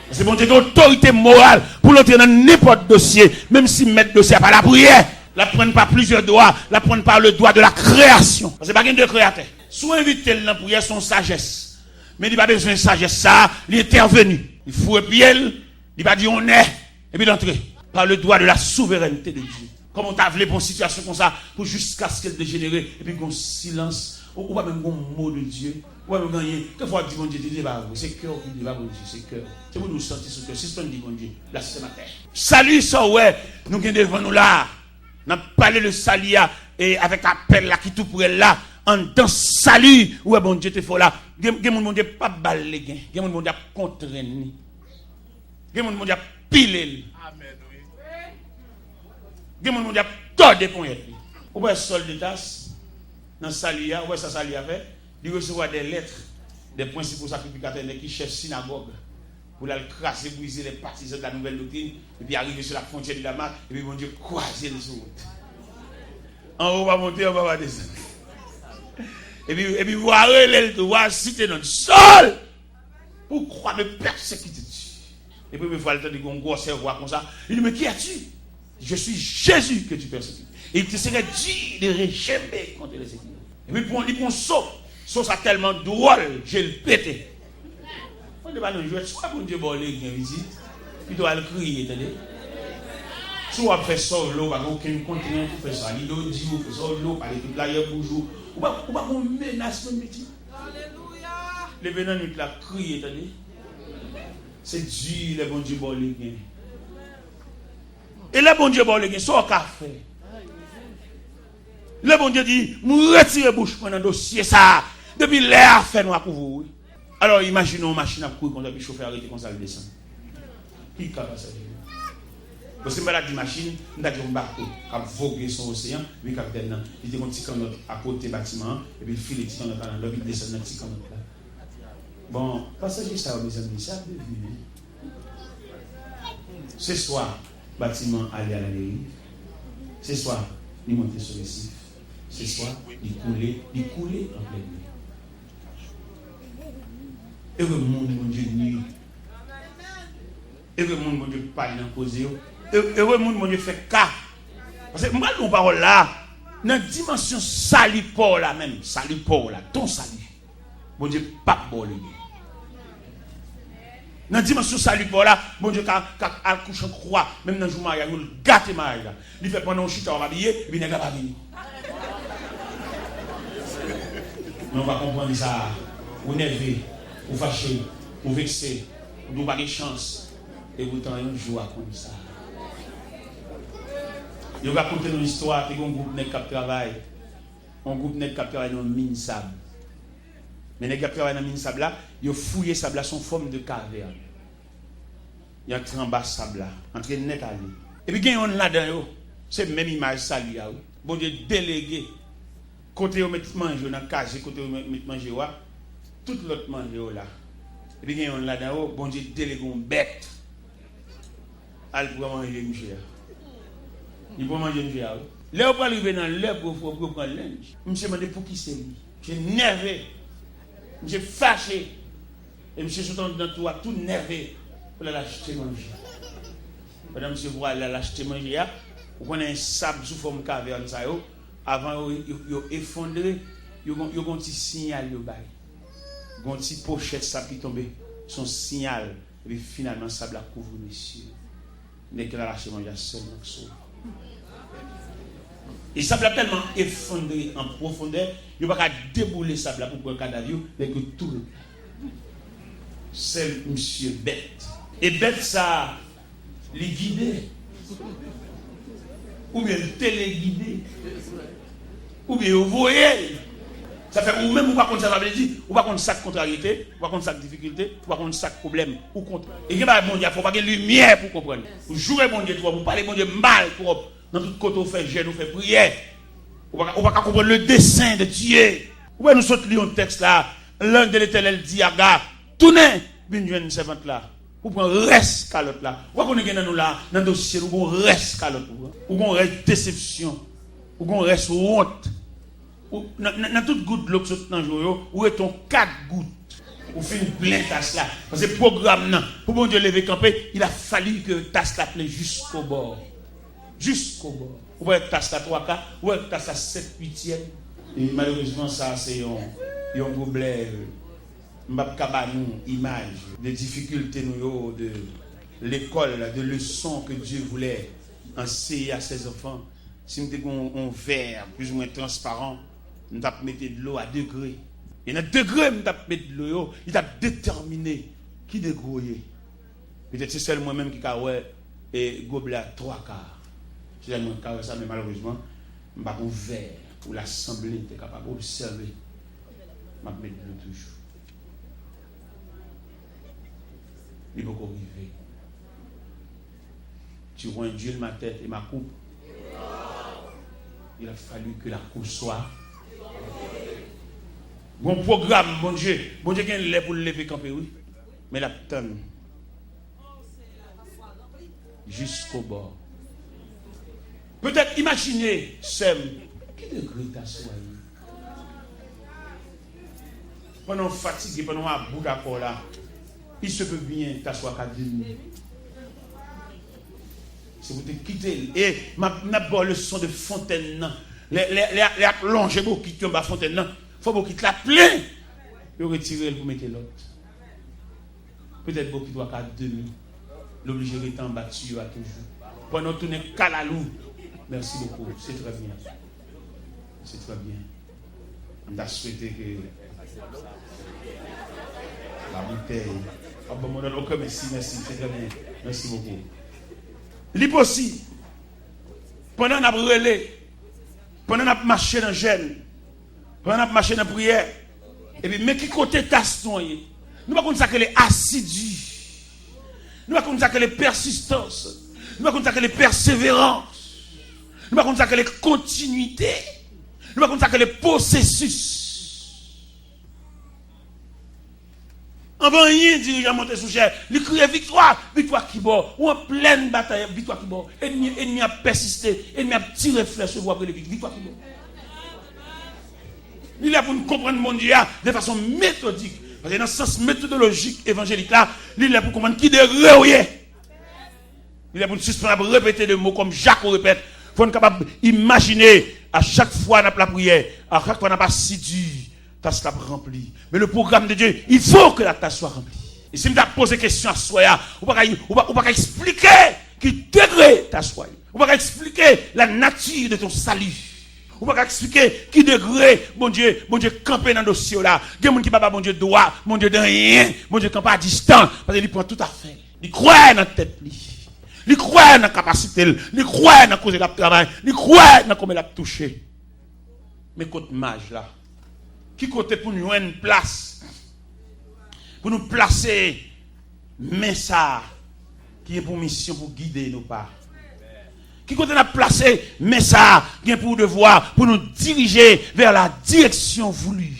Paske Bondye gen otorite moral pou l antre nan nenpòt dosye, menm si mèt dosye a pa lapriyè. L ap pran n pa plizyè dwa, l ap pran n pa le dwa de la kreyasyon. Paske pa gen de kreyatè. Si w envite l nan priyè, se yon sajès. Men li pa bezwen sajès sa a, li entèveni. Li foure pye l, li pa di yon nè, epi l antre. Par le droit de la souveraineté de Dieu. Kòman w ta vle pou yon sitiyasyon konsa, pou jiskaske l dejenere, epi gon silans, ou, ou pa menm gon mo de Dye, ou pa menm gen anyen. Kèlfwa w ap di Bondye, Dye, Dye pa vre, se kè w ki Dye, pa Bondye, se kè. Se moun ou santi sou kè, sispann di Bondye, blasfèmatè. Sali, sa w wè, nou gen devan nou la a, n ap pale de sali a, e avèk apèl la ki tou pre l la, anndan sali, ou wè Bondye te fè w la. Gen, gen moun Bondye p ap ba l legen, gen moun Bondye ap kontrenn li. Gen moun Bondye ap pile l. Amèn, wi. Gen moun Bondye ap tòde ponyèt li. Ou wè Sòl de Tas nan sali a, ou wè sa sali a fè? Li resevwa de lèt, de prensipal sakrifikatè, nèg ki chèf sinagòg, pou l al kraze brize lè patizan de la nouvelle doctrine, epi arive sou la frontière de Damas, epi Bondye kwaze l sou wout. Anwo pa monte, anba pa desann. Epi, epi vwa rele l tou, vwa site non l, Sòl! Pourquoi me persécutes-tu? E premye fwa l tande yon gwosè vwa konsa, li di, mais qui es-tu? Je suis Jésus que tu persécutes. Et il te serait dur de rejeter contre les ennemis. Epi l pran, li pran so. So sa tèlman dwòl, je l pete. Bondye pa nan jwèt, swa Bondye ba w legen, pitit. Pito al kriye, tande. Si w ap fè sa w vle, ou pa gen okenn kontrent pou fè sa. Lide w di w fè sa w vle, ou pale tout layè bouch ou. Ou pa, ou pa gen menas menm piti. Leve nan nwit la, kriye, tande. Se di lè Bondye ba w legen. E lè Bondye ba w legen, sa w ka fè? Lè Bondye di, "M retire bouch mwen nan dosye sa a," depi lè a fè nwa kouvri w, wi. Alò, imajine yon machin ap kouri konsa, epi chofè a rete konsa, l desann. Ki ka pasaje? Bon, si m pa ta di machin, m ta di yon bato k ap voge sou oseyan, epi kapitèn nan, li te gen yon ti kannòt akote batiman an, epi l file ti kannòt la nan dlo, epi l desann nan ti kannòt la. Bon, pasaje sa yo, mezanmi, se ap devni, wi. Se swa batiman ale aladeriv, se swa li monte sou resif, se swa li koule, li koule an plèn mè. Ere moun Bondye nwi. Ere moun Bondye pale nan koze yo. E- Ere moun Bondye fè ka. Paske m pral di yon pawòl la, nan dimansyon sali pa w la menm, sali pa w la, ton sali. Bondye p ap ba w legen. Nan dimansyon sali pa w la, Bondye ka, ka al kouche an kwa, menm nan jou maryaj ou, l gate maryaj la. Li fè pandan w chita w ap abiye, epi nèg la pa vini. Men w pa konprann sa. Ou nève, ou fache, ou vekse, ou di w pa gen chans. E poutan yon jou w a konn sa. Yo rakonte nou istwa, te gen yon gwoup nèg k ap travay. Yon gwoup nèg k ap travay nan yon min sab. Men nèg y ap travay nan min sab la, yo fouye sab la, se yon fòm de kavèn. Y antre anba sab la, antre nèt ale. Epi gen yonn ladan yo, se menm imaj sali a, wi. Bondye delege kote yo met manje yo, nan kaze kote yo met, met manje yo a, tout lòt manje yo la. Epi gen yonn ladan yo, Bondye delege yon bèt. Al pran manje misye a. Li pran manje misye a, wi. Lè yo pral rive nan lè pou yo, pou yo pran lenj, misye mande pouki se li. Misye nève. Misye fache. E misye sot anndan tou a tou nève pou l al achte manje. Pandan misye pral al achte manje a, ou konnen sab sou fòm kavèn sa yo, avan yo, yo, yo efondre, yo gon, yo gon ti siyal yo bay. Gon ti pochèt sab ki tonbe, se yon siyal. Epi finalman, sab la kouvri mesye. Nèg ki al achte manje a sèlman k sove. E sab la tèlman efondre an pwofondè, yo pa ka deboule sab la pou pran kadav yo, nèg yo tou ret la. Sèl misye bèt. E bèt sa a, li gide. Oubyen li telegide. Oubyen yo voye l. Sa fè ou menm ou pa konn sa sa vle di. Ou pa konn sa k kontraryete, ou pa konn sa k difikilte, ou pa konn sa k pwoblèm. Ou kont-, e gen bagay Bondye ap fè, ou pa gen limyè pou konprann. Ou joure Bondye twòp, ou pale Bondye mal twòp. Nan tout kote ou fè jèn, ou fè priyè. Ou pa ka, ou pa ka konprann le dessein de Dieu. Ou wè nou sot li yon tèks la, l'ange de l'Éternel dit à Aga, tounen, vin jwenn sèvant la. Ou pran rès kalòt la. Ou pa konnen gen nan nou la, nan dosye nou, gon rès kalòt ou pran. Ou gon rès desepsyon. Ou gon rès wont. Ou, nan, nan, nan tout gout dlo k sot nan je w yo, ou rete yon kat gout. Ou fin plen tas la. Paske pwogram nan, pou Bondye leve kanpe, il a fallu que tas la plen jusqu'au bord. Jusqu'au bord. Ou wè tas la twa ka, ou wè tas la sèt uityèm. E malerezman, sa se yon, yon pwoblèm. M p ap ka ba nou imaj de difikilte nou yo, de lekòl, de leson ke Dye voulè anseye a sèzanfan. Si m te gen yon, yon vè plizoumwen transparan, m t ap mete dlo a degre. E nan degre m t ap met dlo yo, li t ap detèmine ki degre w ye. Petèt se sèl mwen menm ki ka wè, e, goblè a twa ka. Se sèl mwen ki ka wè sa, men malerezman, m pa gen yon vè pou lasanble te kapab obsève. M ap met dlo toujou. Li poko rive. Tu vois, Dieu, ma tête et ma coupe. Il a fallu que la coupe soit. Gon pwogram, Bondye. Bondye gen lè pou l leve kanpe, wi. Men l ap tann. Jusqu'au bord. Petèt, imajine, sè m, ki degre w ta swaye? Pandan w fatige, pandan w about akò la, il se peut bien ta swa ka demi. Se pou te kite l. E m ap, m ap ba w leson de fontèn nan. Lè, lè, lè, lè y ap lonje bokit yo anba fontèn nan, fò bokit la plen. Yo retire l pou mete lòt. Petèt bokit ou a ka demi. L oblije rete anba tiyo a toujou. Pandan w tounen kalalou. Mèsi bokou. Se trè byen. Se trè byen. M ta swete ke la boutèy ap ban m yon lòt. Ok, mèsi, mèsi. Se trè byen. Mèsi bokou. Li posib. Pandan n ap rele, pandan n ap mache nan jèn, pandan n ap mache nan priyè, epi men ki kote tas nou an ye. Nou pa konn sa k rele asidi. Nou pa konn sa k rele pèsistans. Nou pa konn sa k rele pèseverans. Nou pa konn sa k rele kontinite. Nou pa konn sa k rele pwosesis. Anvan anyen, dirijan monte sou chè, li kriye, "Viktwa! Viktwa ki bò?" Ou an plèn batay, viktwa ki bò? Ènmi, ènmi ap pèsiste, ènmi ap tire flèch sou ou, ap rele, "Viktwa ki bò?" Li lè pou n konprann Bondye a de fason metodik. Paske nan sans metodolojik evanjelik la, li lè pou konprann ki degre w ye. Li lè pou n sispann ap repete de mo kòm Jako repèt. Fò n kapab imajine a chak fwa n ap lapriyè, a chak fwa n ap asidi, tas la ap ranpli. Mais le programme de Dieu, il faut que la tasse soit remplie. E si m ta poze kesyon aswè a, ou pa ka, ou pa, ou pa ka eksplike ki degre tas la ye. Ou pa ka eksplike la nature de ton salut. Ou pa ka eksplike ki degre Bondye, Bondye kanpe nan dosye w la. Gen moun ki pa ba Bondye dwa, Bondye de anyen, Bondye kanpe a distans, paske li pran tout afè l. Li kwè nan tèt li. Li kwè nan kapasite l. Li kwè nan kote l ap travay. Li kwè nan konbyen l ap touche. Men kot maj la. Ki kote pou n jwenn plas pou nou plase men sa a ki gen pou misyon pou gide nou pa? Ki kote n ap plase men sa a ki gen pou devwa pou nou dirije vers la direction voulue?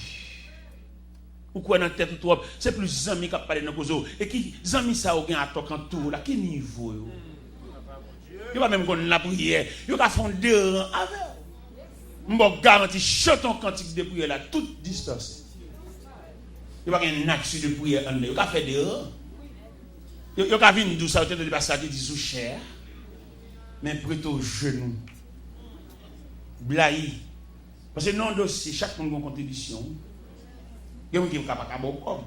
Ou kwè nan tèt ou twòp, se plis zanmi k ap pale nan koze w. E ki zanmi sa yo gen atò k antoure w la? Ki nivo yo? Yo pa menm konn lapriyè. Yo ka fè yon deran avè w. M ba w garanti, chante yon kantik de priyè la, tout distans. Yo pa gen nature de priyè anndan. Yo ka fè deran. Yo, yo ka vin di w sa yo te tande pastè a te di sou chè a. Men prete w jenou. Blayi. Paske nan yon dosye, chak moun gen yon kontribisyon. Gen moun ki ka pa ka ba w kòb,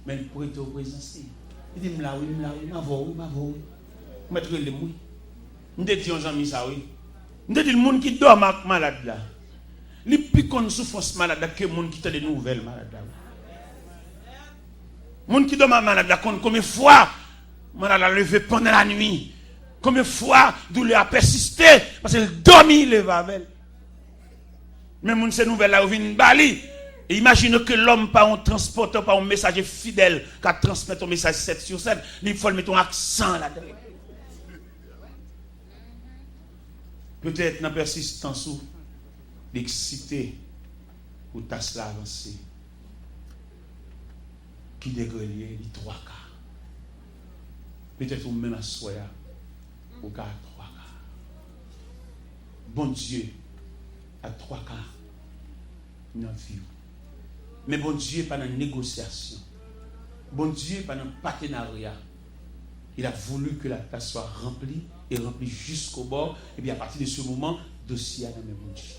men l prete w prezans li. Li di, "M la wi, m la wi, m avè w wi, m avè w wi. Ou mèt rele m wi." M te di yon zanmi sa wi. M te di l, moun ki dòmi ak malad la, li pi konn soufrans malad la ke moun ki tande nouvèl malad la wi. Moun ki dòmi ak malad la konn konbyen fwa malad la leve pandan lanwi, konbyen fwa doulè a pèsiste, paske l dòmi, leve avè l. Men moun se nouvèl la yo vin ba li. E imajine ke lòm pa yon transpòtè, pa yon mesaje fidèl, ka transmèt yon mesaj sèt sou sèt, li fò l mete yon aksan ladan l. Petèt nan pèsistans ou, li eksite pou tas la avanse. Ki degre l ye? Li twa ka. Petèt ou menm aswè a, ou ka a twa ka. Bondye a twa ka nan vi w. Men Bondye pa nan negosyasyon. Bondye pa nan patenarya. Il a voulu que la tasse soit remplie et remplie jusqu'au bord. Epi apati de se moman, dosye a nan men Bondye.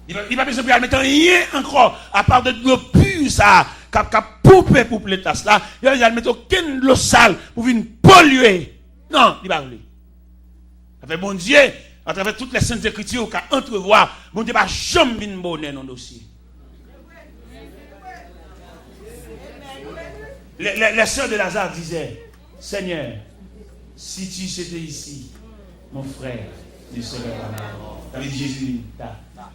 Li pa, li pa bezwen pou y al mete anyen ankò, apa de dlo pi sa a, k ap, k ap poupe pou plen tas la. Li pa bezwen al mete okenn dlo sal pou vin polye. Non, li pa vle. Afè Bondye, atravè tout les saintes écritures, ou ka antrevwa, Bondye pa janm vin bonè nan dosye. Les, les, les sœurs de Lazare disaient, Seigneur, si tu étais ici, mon frère ne serait pas mort. Sa vle di Jezi vin ta.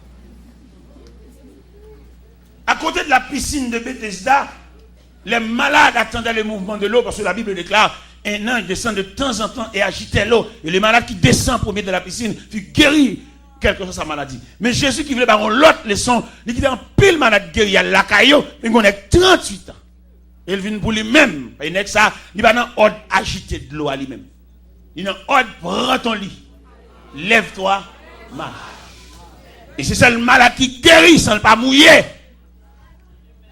À côté de la piscine de Bethesda, les malades attendaient le mouvement de l'eau, parce que la Bible déclare, un ange descend de temps en temps et agitait l'eau. Et le malade qui descend premier de la piscine fut guéri, quelle que soit sa maladie. Men Jezi ki vle ba yon lòt leson, li kite anpil malad geri al lakay yo, men gen yon nèg tranntuit an. E l vin pou li menm. Paske nèg sa, li pa nan òd ajite dlo a li menm. Li nan òd pran ton li. Lève-toi, marche. E se sèl malad ki geri san l pa mouye.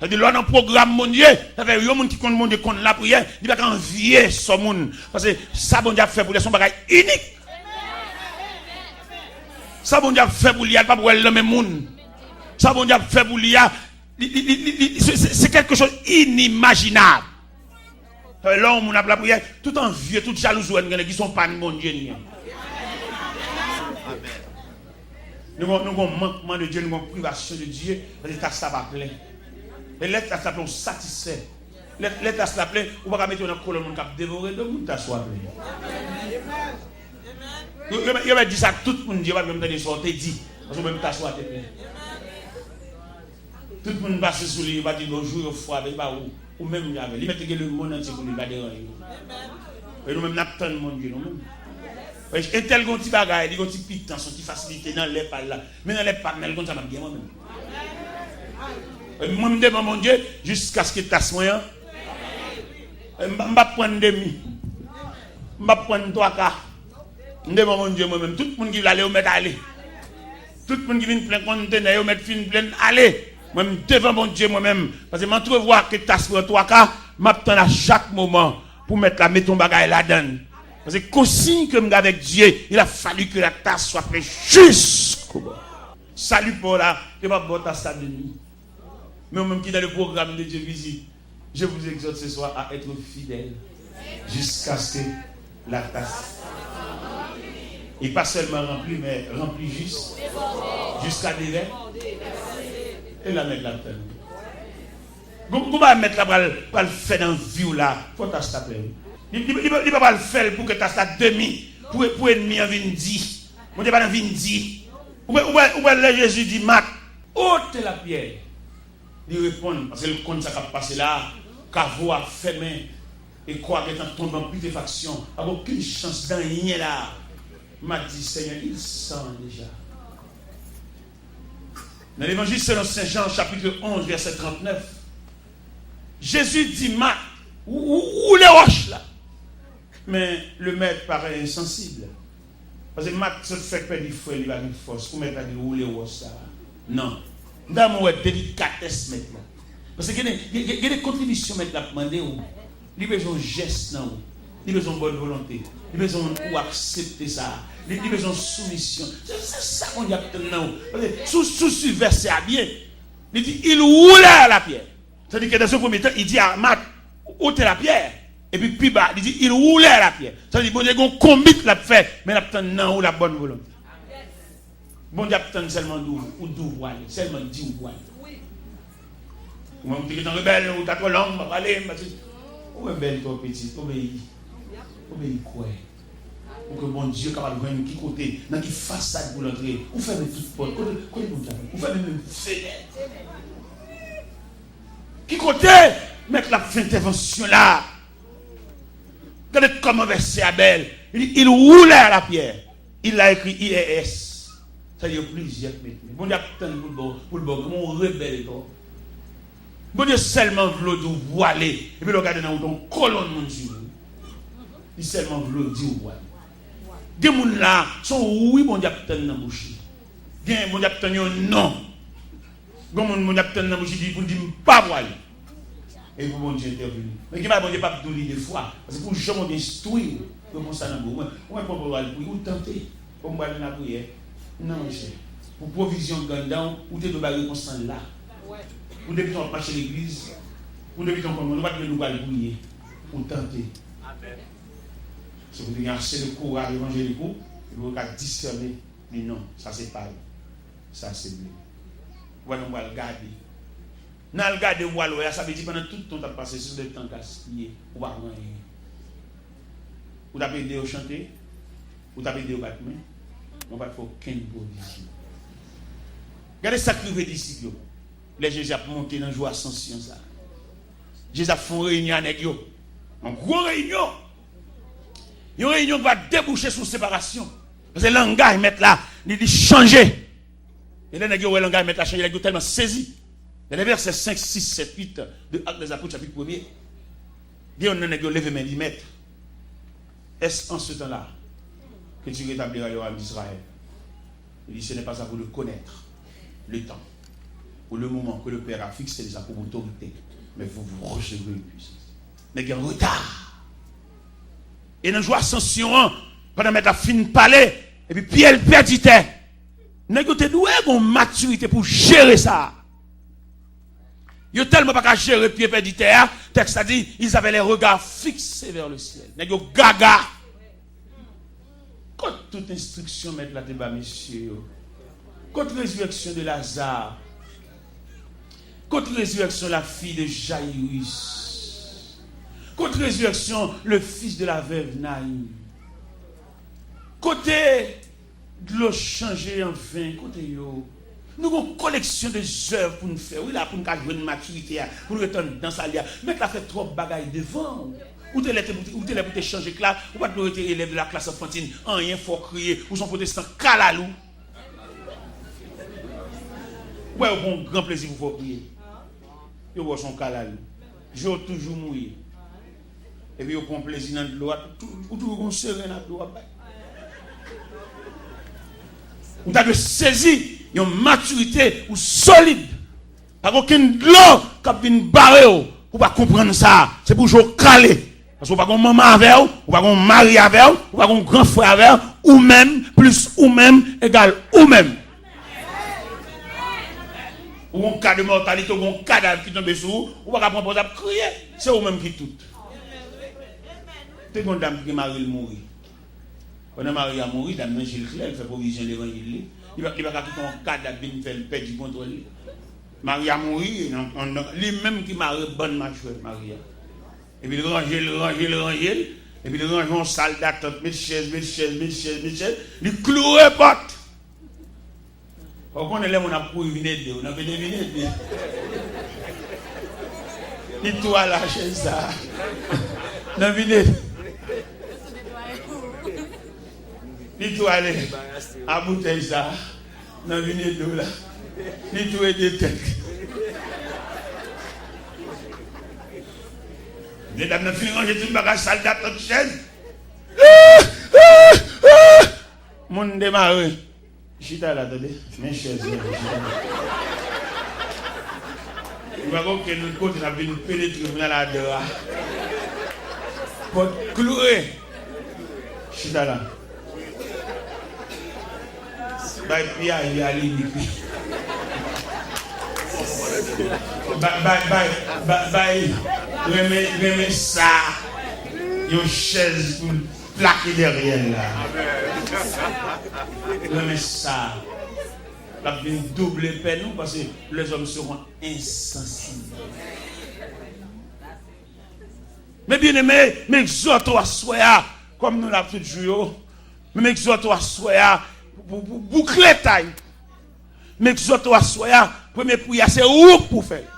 Sa vle di lè w nan pwogram Bondye, sa fè yon moun ki konn Bondye konn lapriyè, li pa ka anvye sò moun. Paske sa Bondye ap fè pou li a, se yon bagay inik. Sa Bondye ap fè pou li a, li p ap wè l nan men moun. Sa Bondye ap fè pou li a, li, li, li, li, li, se, se, se quelque chose inimaginable. Sa vle lè yon moun ap lapriyè, tout anvye, tout jalouzi w wè n gen, ki se yon pa n Bondye n ye. Nou gon, nou gon mankman de Dye, nou gon privasyon de Dye, paske tas la pa plen. E lè tas la plen, ou satisfè. Lè, lè tas la plen, ou pa ka mete yo nan kolonn moun k ap devore do moun, tas ou a plen. Yo, yo, yo mèt di sa tout moun di, yo pa t menm tande sa w te di, paske ou menm tas ou a te plen. Tout moun pase sou li, yo pa di bonjou, yo fwa avè l, e pa ou, ou menm ki avè l. Li mèt gen lemonn antye pou li, li pa deranje yo. E nou menm, n ap tann Bondye, nou menm. Entèl gon ti bagay, li gon ti pitans, yon ti fasilite nan lè pa l la. Men nan lè pa m nan, li konn sa m ap gen mwen menm. E mwen, m devan Bondye, jiskaske tas mwen an. E m, m p ap pran demi. M p ap pran twa ka. M devan Bondye mwen menm. Tout moun ki vle ale, yo mèt ale. Tout moun ki vin plen kontenè yo mèt fin plen ale. Mwen, m devan Bondye mwen menm. Paske m antrevwa ke tas pran twa ka, m ap tann a chak moman pou mèt la mete yon bagay ladan l. Paske konsiy ke m gen avèk Dye, il a fallu que la tasse soit pleine jusqu'au bord. Sali pa w la, yo p ap ba w tas la demi. Mais au même qui dans le programme de Dieu visite, je vous exhorte ce soir à être fidèles jusqu'à ce que la tasse, et pas seulement remplie, mais remplie juste, jusqu'à déborder. E la mèt la tann. Gon, gon bagay mèt la pral, pral fè nan vi w la, fò tas la plen. Li, li, li, li pa pral fè l pou ke tas la demi, pou, pou ènmi an vin di. Bondye pa nan vin di. Ou wè, ou wè, ou wè lè Jezi di Mat, ôtez la pierre. Li reponn, paske l konn sa k ap pase la a. Kavo a fèmen e kò a gentan tonbe an pitefaksyon. Pa gen okenn chans de anyen la a. M a di, Seigneur, il sent déjà. Nan Levanjil selon Sen Jan, chapitre onze, verset trente-neuf, Jezi di Mat, ou, ou, woule wòch la. Men le mèt parèt ensansib. Paske Mat sot fèk pèdi frè li, pa gen fòs pou mèt la di woule wòch sa a. Non. M ta renmen wè delikatès mèt la. Paske gen de, gen, gen, gen de kontribisyon mèt la ap mande w. Li bezwen yon jès nan ou. Li bezwen yon bòn volonte. Li bezwen yon, ou aksepte sa. Li, li bezwen yon soumisyon. Se, se sa Bondye ap tann nan ou. Paske si w, si w swiv vèsè a byen, li di, il roulèrent la pierre. Tandis que dans un premier temps, il dit à Marthe, ôtez la pierre. Epi pi ba, li di, il roulèrent la pierre. Sa vle di, Bondye gen yon konbit l ap fè, men l ap tann nan ou la bòn volonte. Bondye ap tann sèlman di w, ou di w pou ale, sèlman di w pou ale. Ou menm, ou te gentan rebèl, ou ta twò long, m pa prale, m pa ti. Ou rebèl twò pitit, obeyi. Obeyi kwè. Pou ke Bondye kapab jwenn ki kote, nan ki fasad pou l antre. Ou fèmen tout pòt. Kote, kote Bondye ap? Ou fèmen menm fenèt. Ki kote mèt la ap fè entèvansyon la? Gade kòman vèsè a bèl. Li di, il roulèrent la pierre. Il a écrit I R S. Sa yo plizyè k mete. Bondye ap tann pou l ba w, pou l ba w, kòman w rebèl twò. Bondye sèlman vle w di w pou ale. Epi lè w gade nan wout yon kolonn moun swiv ou. Li sèlman vle w di w pou ale. Gen moun la, se yon wi Bondye ap tann nan bouch li. Gen Bondye ap tann yon non. Gen moun Bondye ap tann nan bouch li pou l di m pa pou ale. E pou Bondye entèvini. Men gen bagay Bondye p ap di w li de fwa. Paske pou jan Bondye enstwi w, repons la nan men w. Ou wè, ou wè pwopo al priye, ou tante. Bon, m pral nan lapriyè. Non, monchè. Pou pwovizyon grann dan w, ou te dwe bay repons lan la. Pou depi tan w ap mache legliz, pou depi tan w konn, ou pa t dwe di w pral priye. Ou tante. Se pou te gen ase de kouraj evanjelik ou, epi ou ka disène, di non, sa se pay, sa se ble. Ou wè, nou pral gade. Nan al gade, ou al wè a, sa vle di pandan tout tan w t ap pase, se de tan gaspiye, ou pa pran anyen. Ou t ap ede yo chante, ou t ap ede yo bat men, men w pa t fè okenn pwovizyon. Gade sa k rive disip yo. Lè Jezi ap monte nan jou Asansyon sa a, Jezi ap fè yon reyinyon a nèg yo. Yon gwo reyinyon. Yon reyinyon ki va debouche sou separasyon. Paske langaj mèt la, li, li chanje. E lè nèg yo wè langaj mèt la chanje, nèg yo tèlman sezi. Nan vèsè senk, sis, sèt, uit de Actes des Apôtres, chapit premye, gen youn nan nèg yo leve men, li di, Mèt, est-ce en ce temps-là que tu rétabliras le royaume d'Israël? Il dit, ce n'est pas à vous de connaître le temps ou le moment que le Père a fixé déjà pour votre autorité, mais vous, vous recevrez une puissance. Nèg yo an reta. E nan jou Asansyon an, pandan mèt la fin pale, epi Pyè pèdi tè. Nèg yo te dwe gen yon matirite pou jere sa. Yo tèlman pa ka jere pye pèdi tè a, tèks la di, ils avaient les regards fixés vers le ciel. Nèg yo gaga. Kot tout enstriksyon mèt la te ba mesye yo? Kot rezirèksyon de Lazare? Kot rezirèksyon la fille de Jairus? Kot rezirèksyon le fils de la veuve Naïm? Kote dlo chanje an ven, kote yo? Nou gon koleksyon de zèv pou n fè, wi, la pou n ka jwenn matirite a, pou n ret anndan sali a. Mèt la fè twòp bagay devan w. Ou te lè te, ou te lè pou te chanje klas, ou pa t dwe rete elèv de la classe enfantine, anyen fè w kriye, ou se yon pwotestan kalalou. Ou wè yo pran yon gran plezi pou fè w kriye. Yo wè w se yon kalalou. Je w toujou mouye. Epi yo pran plezi nan dlo a, tou- ou toujou gon seren nan dlo a bay. Ou ta dwe sezi yon matirite ou solid. Pa gen okenn dlo k ap vin bare w pou w pa konprann sa. Se pou je w kale. Paske ou pa gen manman avè w, ou pa gen mari avè w, ou pa gen gran frè avè w, ou menm plis ou menm egal ou menm. Ou gen yon ka de mòtalite, ou gen yon kadav ki tonbe sou ou, ou pa ka pran pòz ap kriye. Se ou menm ki tout. Te gen yon dam ki gen mari l mouri. Pandan mari a mouri, dam nan je l klè, l fè pwovizyon levanjil li. Li pa, li pa ka kite yon kadav vin fè l pèdi kontwòl li. Mari a mouri, nan, nan, nan, li menm ki mare bann machwè mari a. Epi l ranje l, ranje l, ranje l. Epi l ranje yon sal datant, met chèz, met chèz, met chèz, met chèz. Li kloure pòt. Ou konnen lè moun ap kouri vin ede w, nan vin vin ede. Li tou ale a chèz sa. Nan vin ede. Li tou ale a boutèy sa. Nan vin ede w la. Li tou ede tèt. Medam nan fin ranje tout bagay, sal datant, chèz. Moun demare. Chita la, tande. Men chèz, men chita la. Ou pa gen okenn lòt kote n ap vin penetre pou n al adan a. Pòt kloure. Chita la. Bay pye a, li a limit li. Bay, bay, bay, bay, bay. Renmen, renmen sa. Yon chèz pou l plake dèyè l la. Renmen sa. L ap vin double pèn ou, paske les hommes seront insensibles. Men byeneme, m egzòte w aswè a, kòm nou la tout jou yo, men m egzòte w aswè a, pou, pou, pou boukle tay. M egzòte w aswè a, premye priyè a, se ou k pou fè l.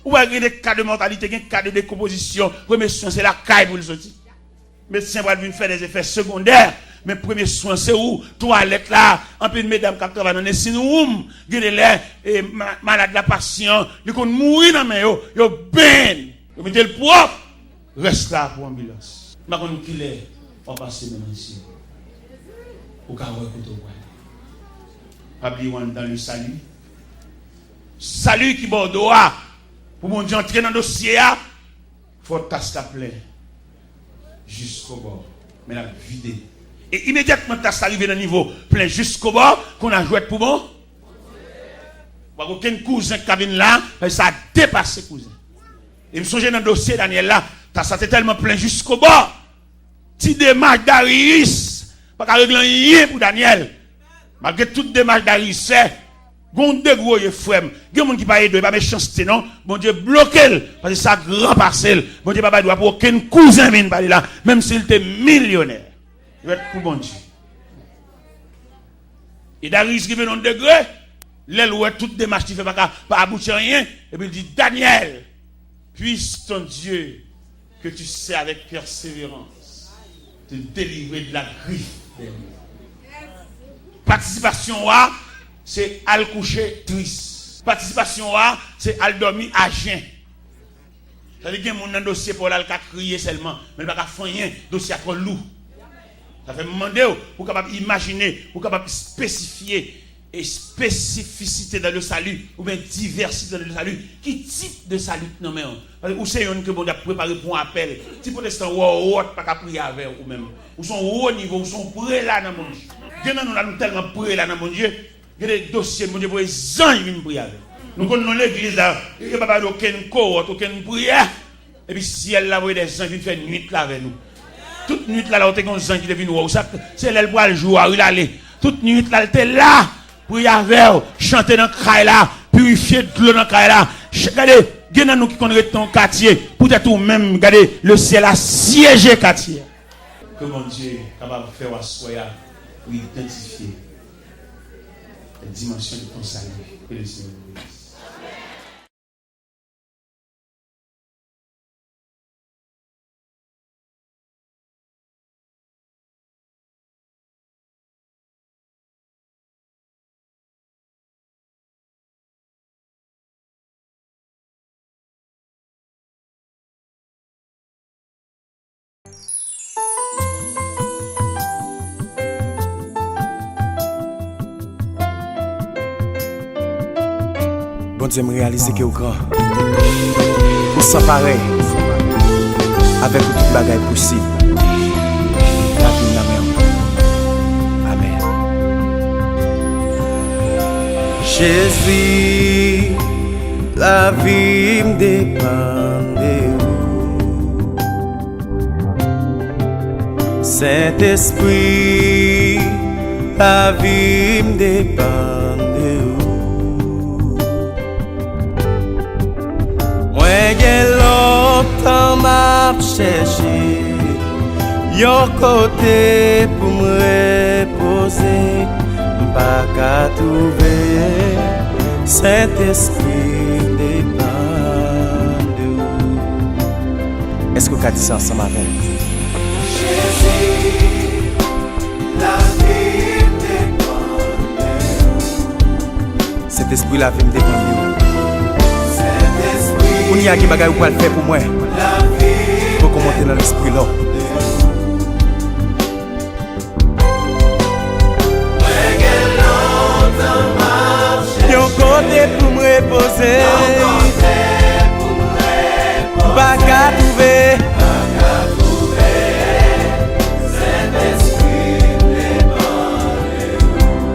Ou wè gen de ka de mòtalite, gen ka de dekonpozisyon, premye swen se lakay pou l soti. Medsen pral vin fè dèzefè segondè, men premye swen se ou, twalèt la, anpil medam k ap travay nan nursing room, gen de lè, e, ma-, malad la, pasyan, li konn mouri nan men yo, yo benyen l, yo mete l pwòp, rès la pou anbilans. M pa konn kilè w ap pase nan ansyen. Ou ka wè kote w prale. Pa bliye w anndan le sali. Sali ki bò w do a, pou Bondye antre nan dosye a, fò tas la plen jiskobò, men l ap vide. E imedyatman tas la rive nan nivo plen jiskobò, konn a jwèt pou bon. Pa gen okenn kouzen k ka vin la, paske sa depase kouzen. E m sonje nan dosye Danyèl la, tas la te tèlman plen jiskobò, ti demach Dariyis pa ka regle anyen pou Danyèl. Malgre tout demach Dariyis fè, gen yon degre w ye, frè m. Gen moun ki pa ede w, e pa mechanste non. Bondye bloke l, paske sa gran pase l. Bondye pa bay dwa pou okenn kouzen vin pale la, menm si l te milyonè. Jwèt pou Bondye. E Dariyis rive nan yon degre, lè l wè tout demach li fè pa ka, pa abouti anyen, epi l di, Danyèl, puisse ton Dieu que tu sers avec persévérance te délivrer de la griffe des lions. Patisipasyon w a, se al kouche tris. Patisipasyon w a, se al dòmi ajen. Sa vle di gen moun nan dosye pa w la, l ka kriye sèlman, men l pa ka fè anyen, dosye a twò lou. Sa fè m mande w, pou w kapab imajine, pou w kapab espesifye, espesifisite dans le salut, oubyen divèsite dans le salut. Ki tip de sali k nan men w? Paske ou se yonn ke Bondye ap prepare pou yon apèl. Ti pwotestan wòwòt pa ka priye avè w ou menm. Ou se yon wo nivo, ou se yon prela nan Bondye. Gen nan nou la, nou tèlman prela nan Bondye, gen de dosye Bondye voye zanj vin priye avè w. Nou konn nan legliz la, yo pa ba nou okenn kowòt, okenn priyè. Epi syèl la voye dè zanj vin fè nwit la avè nou. Tout nwit la, la, ou te gen yon zanj ki te vin wè w. Sa, se lè l pral jou a, wi, l ale. Tout nwit la, l te la. Priye avè w, chante nan kay la, pirifye dlo nan kay la. Ch-, gade, gen nan nou ki konn ret nan yon katye, poutèt ou menm, gade, lesyèl a syeje katye a. Ke Bondye kapab fè w aswè a pou idantifye dimansyon de ton sali. Ke le Seigneur vous bénisse. Bondye, m reyalize ke w gran. Ou san parèy. Avèk ou tout bagay posib. Lavi m nan men w. Amèn. Jezi, lavi m depann de ou. Sentespri, lavi m depann de ou. Mwen gen lontan m ap chèche yon kote pou m repoze, m pa ka twouve. Sentespri, m depann de ou. Èske w ka di sa ansanm avè m? Jezi, lavi m depann de ou. Sentespri, lavi m depann de ou. Sentespri, kounye a gen bagay ou pral fè pou mwen. Lavi m depann de ou. Poko monte nan lespri la. Mwen gen lontan m ap chèche yon kote pou m repoze. Yon kote pou m repoze. M pa ka twouve. Pa ka twouve. Sentespri, m depann de ou.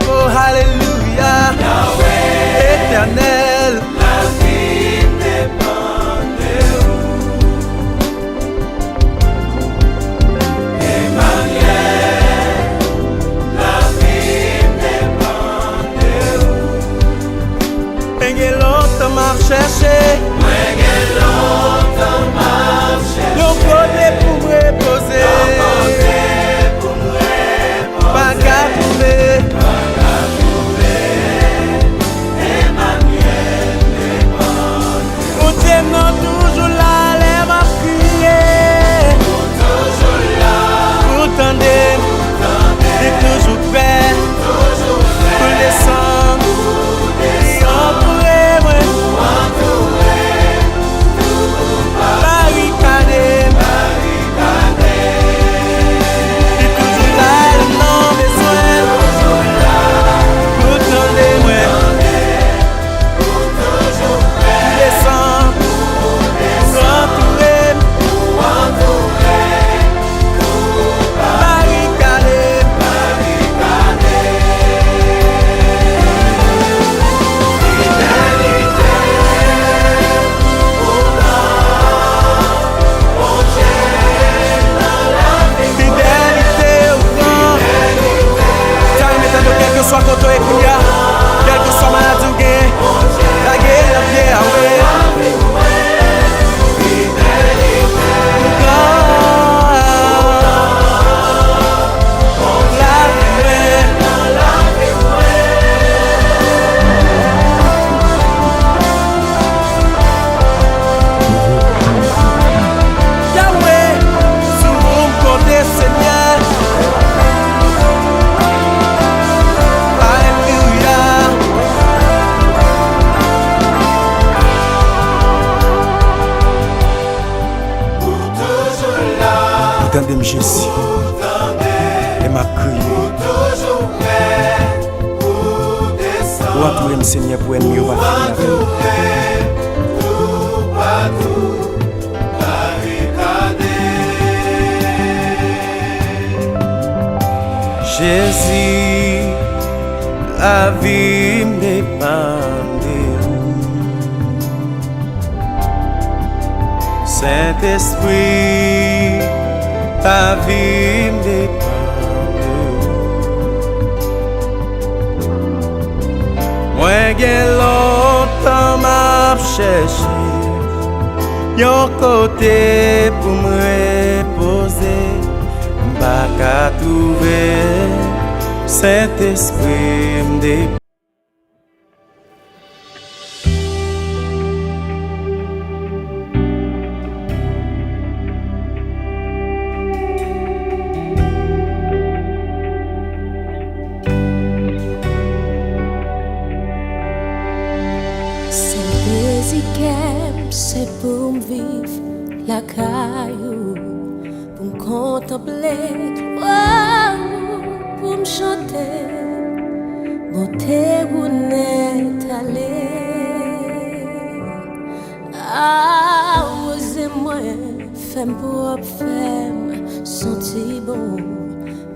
Oh, alelouya. Yahweh. Etènèl. Lavi m depann de ou. Emanyèl, lavi m depann de ou. Mwen gen lontan m ap chèche. Mwen gen lontan m ap chèche yon kote pou m repoze. Yon kote pou m repoze. Pa ka twouve. Pa ka twouve. Emanyèl, Bondye m nan toujou la lè m ap kriye. Ou toujou la. Ou tande m. Ou tande m. Li toujou prè. Ou toujou prè. Pou l desann. Pou l desann. Li antoure mwen. Ou antoure m. Barikade m. Li toujou la lè m nan bezwen. Ou tande mwen. Desann. Ou antoure m. Barikade m. Fidelite ou gran. Sa yo mete nou kèlkeswa kote w ye kounye a, kèlkeswa maladi w genyen, lage l nan pye a, wi. Ou gran. Lavi mwen. Yahweh, sou ou m konte, Senyè. Alelouya. Ou tande m, Jezi, lè m ap kriye. Ou antoure m, Senyè, pou ènmi yo pa fini avè m. Jezi, lavi depann de ou. Sentespri, lavi m depann de ou. Mwen gen lontan m ap chèche yon kote pou m repoze, m pa ka twouve. Sentespri, m depann. Sèl dezi kè m se pou m viv lakay ou, pou m kontanple glwa ou, pou m chante bonte ou nèt ale. Awoze mwen, fè m pwòp, fè m santi bon.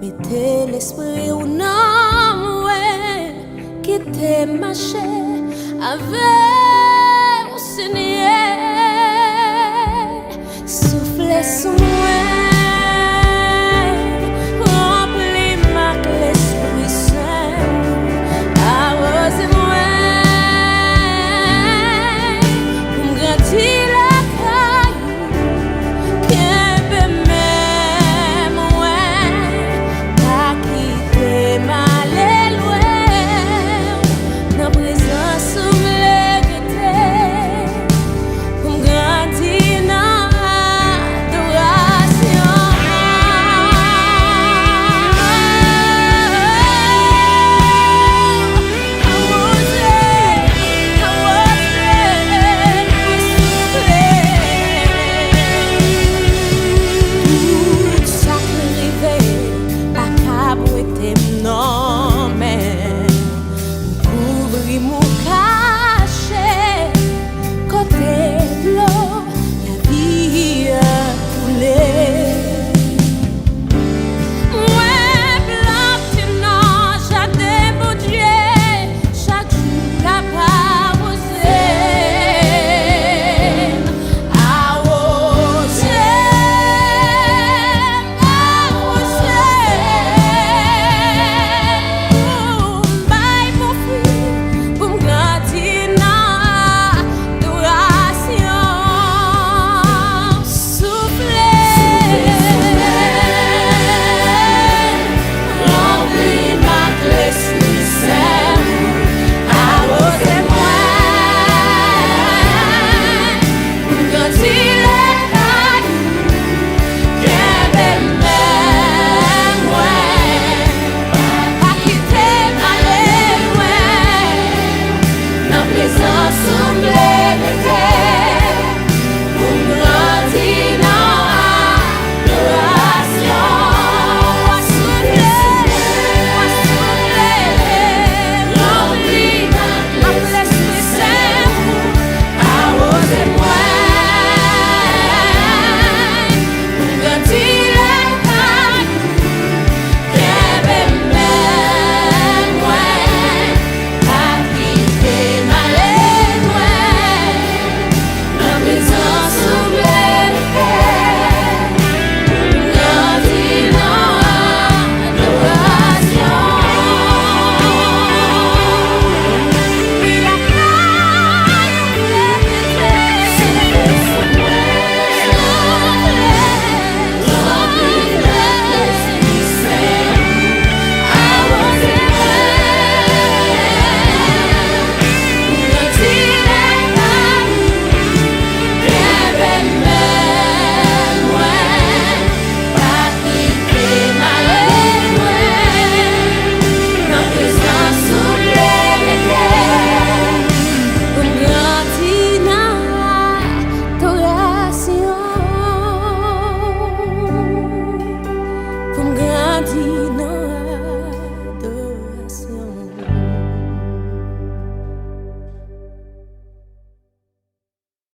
Mete lespri ou nan mwen, kite m mache avè w, Senyè.